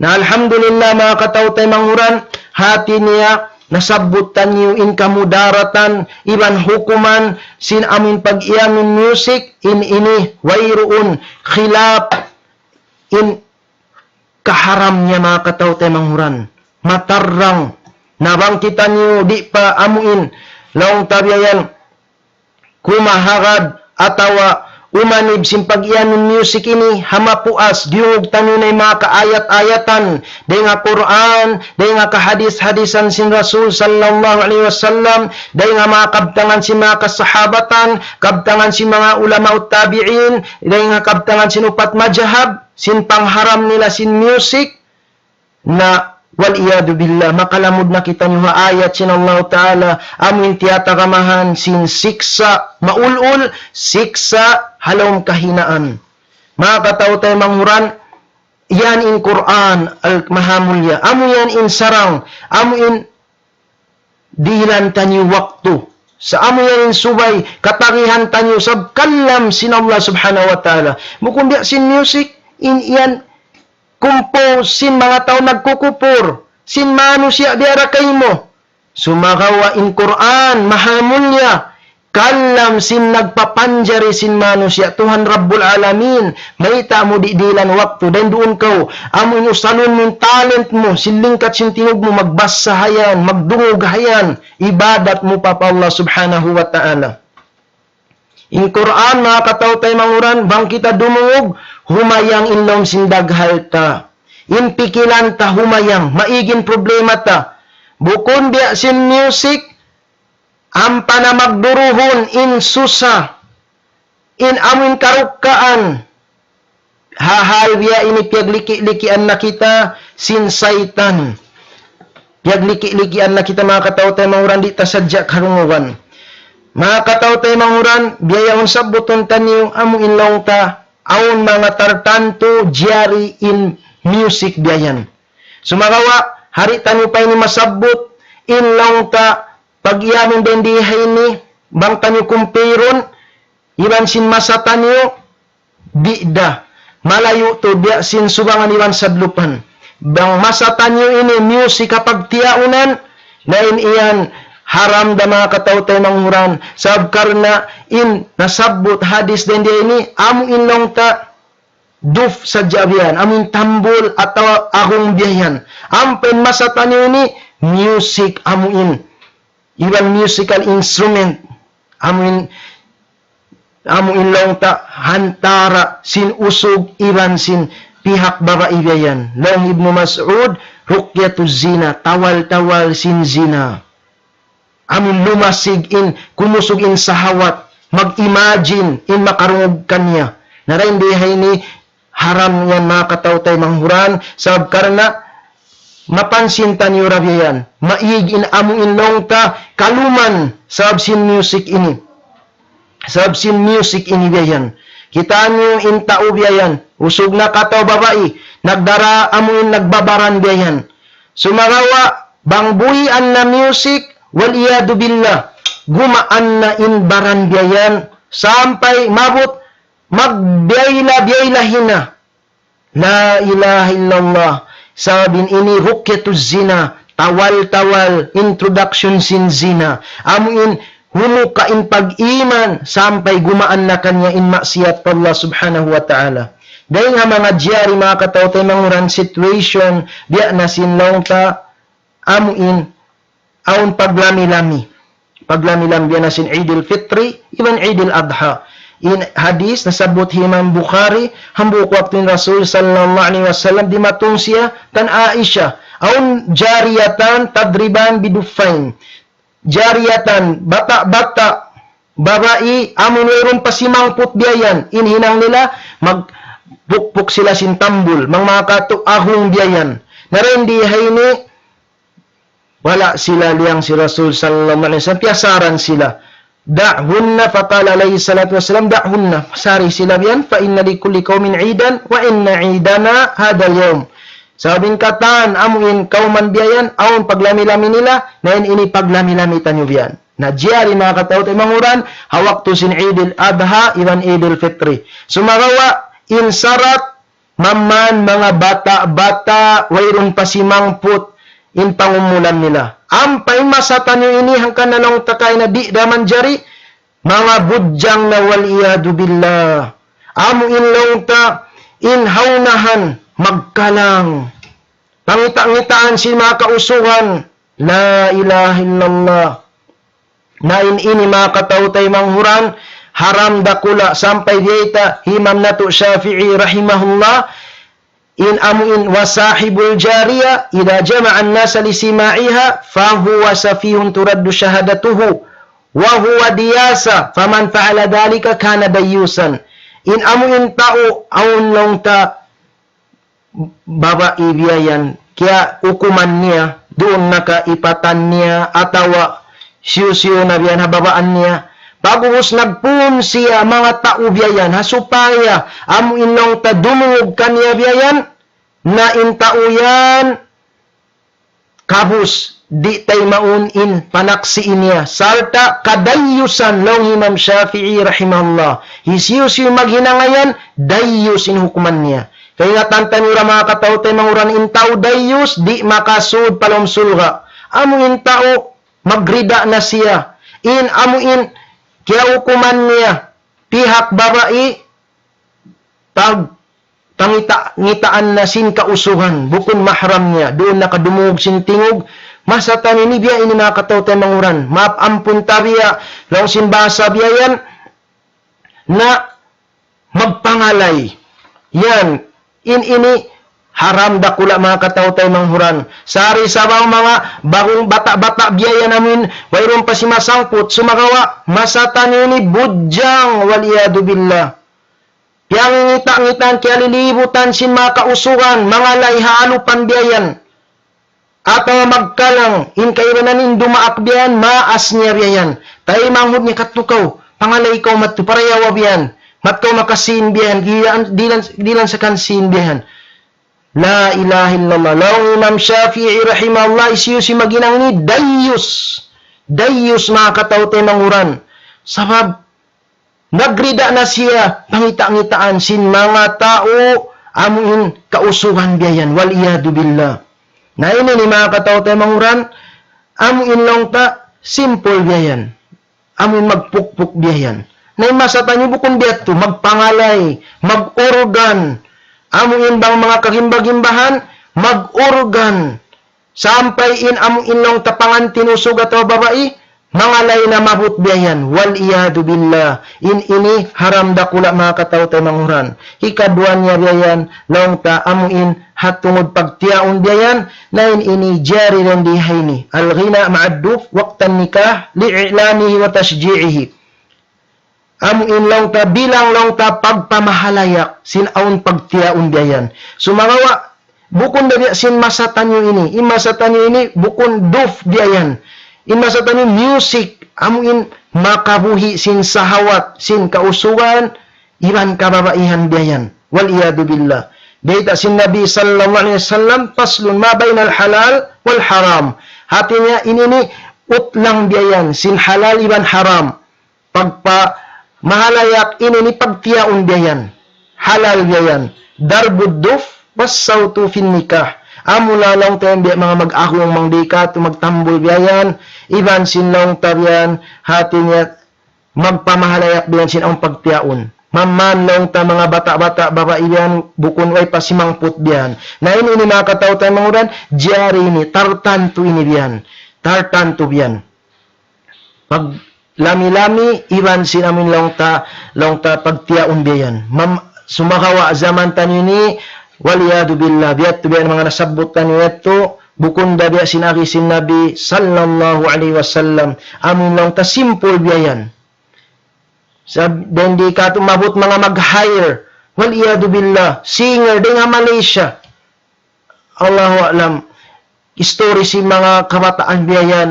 Na alhamdulillah, manga kataw-taymanghuran, hati niya nasabbut taniyu in kamudaratan iban hukuman sin amu in pag-iyanun music, in ini wayruun khilaf in kaharam niya, manga kataw-taymanghuran. Matarrang. Na bang kitaniyu di' pa amu in laung ta biya' yan kumahagad atawa umanib sin pag-iyanun music ini ha mapuas, diyungug taniyu na in manga kaayat-ayatan dayn ha Qur'an, dayn ha kahadis-hadisan sin Rasul sallallahu alayhi wasallam, dayn ha manga kabtangan sin manga kasahabatan, kabtangan sin manga ulama tabi'in, dayn ha kabtangan sin upat madhhab, sin pangharam nila sin music, na, wal iyadhu billah, makalamud na kitaniyu ha ayat sin Allah Ta'ala, amu in tiyatagamahan sin siksa' maulul, siksa' ha lawm kahinaan. Manga kataw-taymanghuran, yan in Qur'an al-mahamulya, amu yan in sarang, amu in dihilan taniyu waktu. Sa' amu yan in subay, katagihan taniyu, sabab kalam sin Allah Subhanahu wa Ta'ala. Bukun biya' sin music, in yan compose sin manga tau nagkukupur, sin manusiya' biya' da kaymu. Sumagawa' in Qur'an, mahamulya, kalam sin nagpapanjari sin manusiya', Tuhan Rabbul Alamin, mayta' mu di' dihilan waktu, dayn duun kaw, amu in usalun mu in talent mu, sin lingkat sin tingug mu, magbasa hayan, magdungug hayan, ibadat mu pa, pa Allah Subhanahu wa Ta'ala. In Qur'an, manga kataw-taymanghuran, bang kita dumungug, humayang in lawm sin daghal ta. In pikilan ta humayang, maig in problema ta. Bukun biya' sin music, ampa na magduruhun in susa, in amu in karukkaan. Ha hal biya' ini piyagliki-likian na kita sin saytan. Piyagliki-likian na kita, manga kataw-taymanghuran, di' ta sadja karungugan. Manga kataw-taymanghuran, biya' yaun sabbutun taniyu, amu in laung ta, awn manga tartantu jari in music biya' yan. Sumagawa', ha di' taniyu pa ini masabbut, in laung ta, pag-iyanun dayn di ha ini, bang taniyu kumpirun, iban sin masa taniyu, di' da. Malayu' tuud biya' sin subangan iban sadlupan. Bang masa taniyu ini music ha pagtiyaunan, na in iyan haram da, manga kataw-taymanghuran. Sabab karna' in nasabbut hadis dayn di ini, amu in laung ta duf sadja biya' yan, amu in tambul atawa agung biya' yan. Ampa in masa taniyu ini, music amu in. Iban musical instrument. Amu in, amu in laung ta hantara sin usug iban sin pihak babai biya' yan. Laung Ibnu Mas'ud, رقية الزنا, tawal-tawal sin zina. Amu in lumasig in, kumusug in sahawat, mag-imagine in makarungug kaniya. Na dayn di ha ini, haram yan, manga kataw-taymanghuran, sabab karna' mapansin taniyu ra biya' yan. Maig in amu in laung ta kaluman sabab sin music ini. Sabab sin music ini biya' yan. Kitaniyu in tau biya' yan. Usug na ka atawa babai, nagdara amu in nagbabaran biya' yan. Sumagawa', bang buhian na music, wal iyadhu billah, gumaan na in baran biya' yan. Sampay maabut magbiyayla-biyayla hina. La ilaha illallah. Sabab in ini رقية الزنا. Tawal-tawal, introduction sin zina. Amu in humuka in pag-iman, sampay gumaan na kaniya in maksiat pa Allah Subhanahu wa Ta'ala. Dayn ha manga jari, manga kataw-taymanghuran, situation, biya' na sin laung ta, amu in awn paglami-lami. Paglami-lami biya' na sin Eid al-Fitri, iban Eid al-Adha. In hadith nasabbut hi Imam Bukhari, hambuuk waktu in Rasul sallallahu alayhi wasallam dimatung siya kan Aisha, awn jariyatan tadriban biduffain. Jariyatan, bata'-bata', babai, amun wayruun pa simangput biya' yan. In hinang nila, magpukpuk sila sin tambul, mang makatu ahung biya' yan. Na dayn di ha ini, wala' sila liyang sin Rasul sallallahu alayhi wasallam, piyasaran sila. دعهن, فقال عليه الصلاة والسلام: دعهن, sari sila biya' yan, فإن لكل قوم عيدا وإن عيدنا هذا اليوم. Sabab in katan, amu in kawman biya' yan, awn paglami-lami nila, na in ini paglami-lami taniyu biya' yan. Na jari manga kataw-taymanghuran, ha waktu sin Eidul Adha, iban Eidul Fitri. Sumagawa', in sarat, mamman manga bata'-bata', wayruun pa simangput, in pangumulan nila. Ampa in masa taniyu ini hangkan na laung ta kaina di' da manjari, manga budjang na والعياذ بالله. Amu in laung ta, in ha unahan, magkalang. Pangita'-ngitaan sin manga kausugan, لا إله إلا الله. Na in ini manga kataw-taymanghuran, haram dakula' sampay biyayta' hi Imam natu' Shafi'i rahimahullah, in amu in وصاحب الجارية إذا جمع الناس لسماعها فهو سفيه ترد شهادته وهو دياسة فمن فعل ذلك كان ديوثا. In amu in tau awn laung ta babai biya' yan, kiyahukuman niya, duun na ka ipatan niya, atawa siyu-siyu na biya' yan ha babaan niya. Pag'ubus nagpun siya manga tau biya' yan, ha supaya amu in laung ta dumungug kaniya biya' yan, na in tau yan, kabus, di' taymaun in panaksi' niya. Sarta' kadayyusan laung Imam Shafi'i rahimahullah. Hisiyu-siyu maghinang yan, dayyus in hukuman niya. Kaingatan taniyu ra manga kataw-taymanghuran, in tau dayyus, di' makasud pa lawm surga'. Amu in tau magrida na siya. In amu in kiyahukuman niya, pihak babai, pag pangita'-ngitaan na sin kausugan, bukun mahram niya, duun na ka dumungug sin tingug, masa taniyu ini biya' ini manga kataw-taymanghuran, maap ampun ta biya', laung sin bahasa biya' yan, na magpangalay. Yan, in ini haram dakula' manga kataw-taymanghuran. Sari sabaw manga ba'gu bata'-bata' biya' yan amun, wayruun pa simasangput, sumagawa', masa taniyu ini budjang, والعياذ بالله. Piyangingita'-ngitaan, kiyalilibutan sin manga kausugan, mangalay ha alupan biya' yan. Atawa magkalang, in kaibanan in dumaak biya' yan, maas niya biya' yan. Taymanghud niya, "Kadtu kaw, pangalay kaw madtu, parayawa biya' yan. Mat kaw makasīn biya' yan, dihilan, dihilan, dihilan sa kan sīn biya' yan." لا إله إلا الله. Laung Imam Shafi'i rahimahullah, hisiyu-siyu maghinang ini, dayyus. Dayyus manga kataw-taymanghuran. Sabab, nagrida na siya, pangita'-ngitaan sin manga tau, amu in kausugan biya' yan, والعياذ بالله. Na ini ini manga kataw-taymanghuran, amu in laung ta, simple biya' yan. Amu in magpukpuk biya' yan. Na in masa taniyu bukun biya' tu, magpangalay, mag-organ, amu in bang manga kagimba-gimbahan, mag-organ, sampay in amu in laung ta pangantin usug atawa babai, mangalay na mabut biya' yan. والعياذ بالله. In ini haram dakula' manga kataw-taymanghuran. Hikaduwa niya biya' yan, laung ta amu in ha tungud pagtiyaun biya' yan, na in ini jari dayn di ha ini. الغناء مع الدف وقت النكاح لإعلانه وتشجيعه. Amu in laung ta bilang laung ta pagpamahalayak sin awn pagtiyaun biya' yan. Sumagawa', bukun da biya' sin masa taniyu ini. In masa taniyu ini, bukun duf biya' yan. In masa taniyu music, amu in makabuhi' sin sahawat, sin kausugan, iban kababaihan biya' yan. والعياذ بالله. Bayta' sin Nabi sallallahu alayhi wasallam, فصل ما بين الحلال والحرام. Hati niya, ini ini utlang biya' yan, sin halal iban haram. Pagpamahalayak ini ini pagtiyaun biya' yan. Halal biya' yan. ضرب الدف والصوت في النكاح. Amu na laung ta yan biya' manga mag-ahung, mangdikatu, magtambul biya' yan. Iban sin laung ta biya' yan, hati niya magpamahalayak biya' yan sin awn pagtiyaun. Mamman laung ta manga bata'-bata', babai biya' yan, bukun way pa simangput biya' yan. Na ini ini manga kataw-taymanghuran, jari ini, tartantu ini biya' yan. Tartantu biya' yan. Pag lami-lami, iban sin amu in laung ta, laung ta pagtiyaun biya' yan. Mam-, sumagawa' jaman taniyu ini, wal iyadhu billah, biya' tu biya' manga nasabbut taniyu yadtu, bukun da biya' sin agi sin Nabi sallallahu alayhi wasallam, amu in laung ta simple biya' yan. Sa' dayn di katu' maabut manga mag-hire, wal iyadhu billah, singer, dayn ha Malaysia. Allahu a'lam. History sin manga kabataan biya' yan.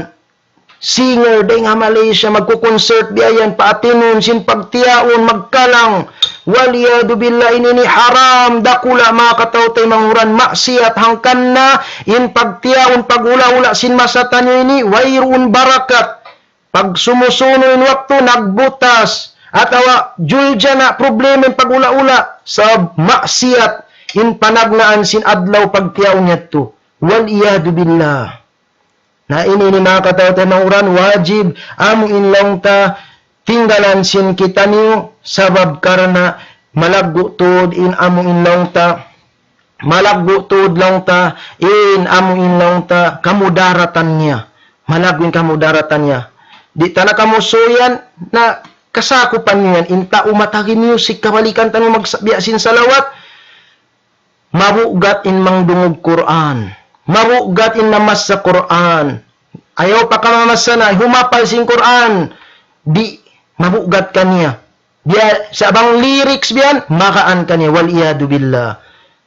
Singer, dayn ha Malaysia, magku-concert biya' yan, paatinun, sin pagtiyaun, magkalang. Wal iyadhu billah, ini ini haram, dakula' manga kataw-taymanghuran, maksiyat hangkan na, in pagtiyaun, pagula-ula, sin masa taniyu ini, wayruun barakat. Pag sumusunu in waktu, nagbutas. Atawa, juljana, problema in pagula-ula. Sabab maksiyat in panagnaan sin adlaw pagtiyaun yadtu. Wal iyadhu billah. Na ini ini manga kataw-taymanghuran, wajib amu in laung ta tinggalan sin kitaniyu, sabab karna' malaggu' tuud in amu in laung ta, malaggu' tuud laung ta in amu in laung ta kamudaratan niya. Malaggu' in kamudaratan niya. Di' ta na kamusuyan na kasakupan niyu yan. In tau matagi music, kabalikan taniyu magsabiya' sin salawat. Mabugat in mangdungug Qur'an. Mabugat in mamassa Qur'an. Ayaw pa kamamassa na, humapal sin Qur'an. Di', mabugat kaniya. Biya', sa' bang lyrics biya' yan, magaan kaniya. Wal iyadhu billah.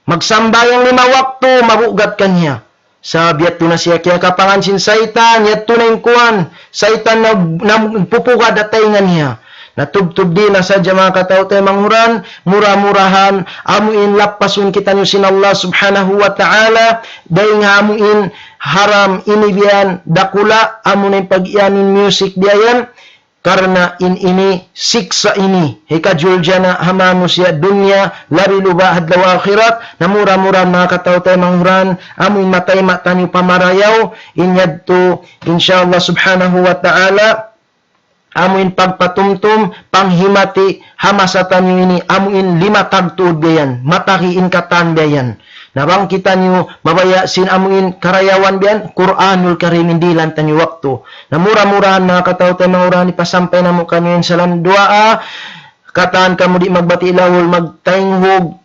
Magsambahayang lima waktu, mabugat kaniya. Sa' biya' tu na siya kiyakapangan sin saytan, yadtu na in kuwan. Saytan na, na pupugad ha taynga niya. Na tubtub di na sadja manga kataw-taymanghuran, mura-murahan, amu in lappasun kitaniyu sin Allah subhanahu wa ta'ala, dayn ha amu in haram ini biya' yan, dakula', amu na in pag-iyanun music biya' yan, karna' in ini siksa' ini, hikajuljana ha manusiya' dunya, labi luba' ha adlaw akhirat, na mura-murahan manga kataw-taymanghuran, amu in matayma' taniyu pamarayaw, in yadtu, insya Allah subhanahu wa ta'ala, amu in pagpatumtum, panghimati, ha masa taniyu ini, amu in limatag tuud biya' yan, matagi in katan biya' yan. Na bang kitaniyu mabaya' sin amu in karayawan biya' yan, Qur'anul Karim in dihilan taniyu waktu. Na mura-murahan manga kataw-taymanghuran, hipasampay namu' kaniyu in salam duwaa, katan kamu di' magbati' lahul, magtaynghug,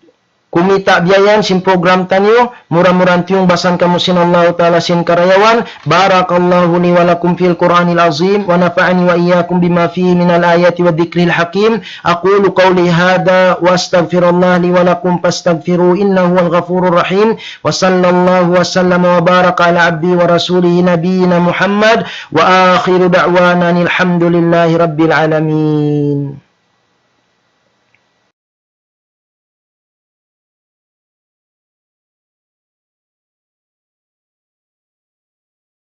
kumita' biya' yan sin program taniyu, mura-murahan tiyungbasan kamu sin Allahu Ta'ala sin karayawan. بارك الله لي ولكم في القرآن العظيم ونفعني وإياكم بما فيه من الآيات والذكر الحكيم. أقول قولي هذا وأستغفر الله لي ولكم فاستغفروه إنه هو الغفور الرحيم. وصلى الله وسلم وبارك على عبده ورسوله نبينا محمد وآخر دعوانا أن الحمد لله رب العالمين.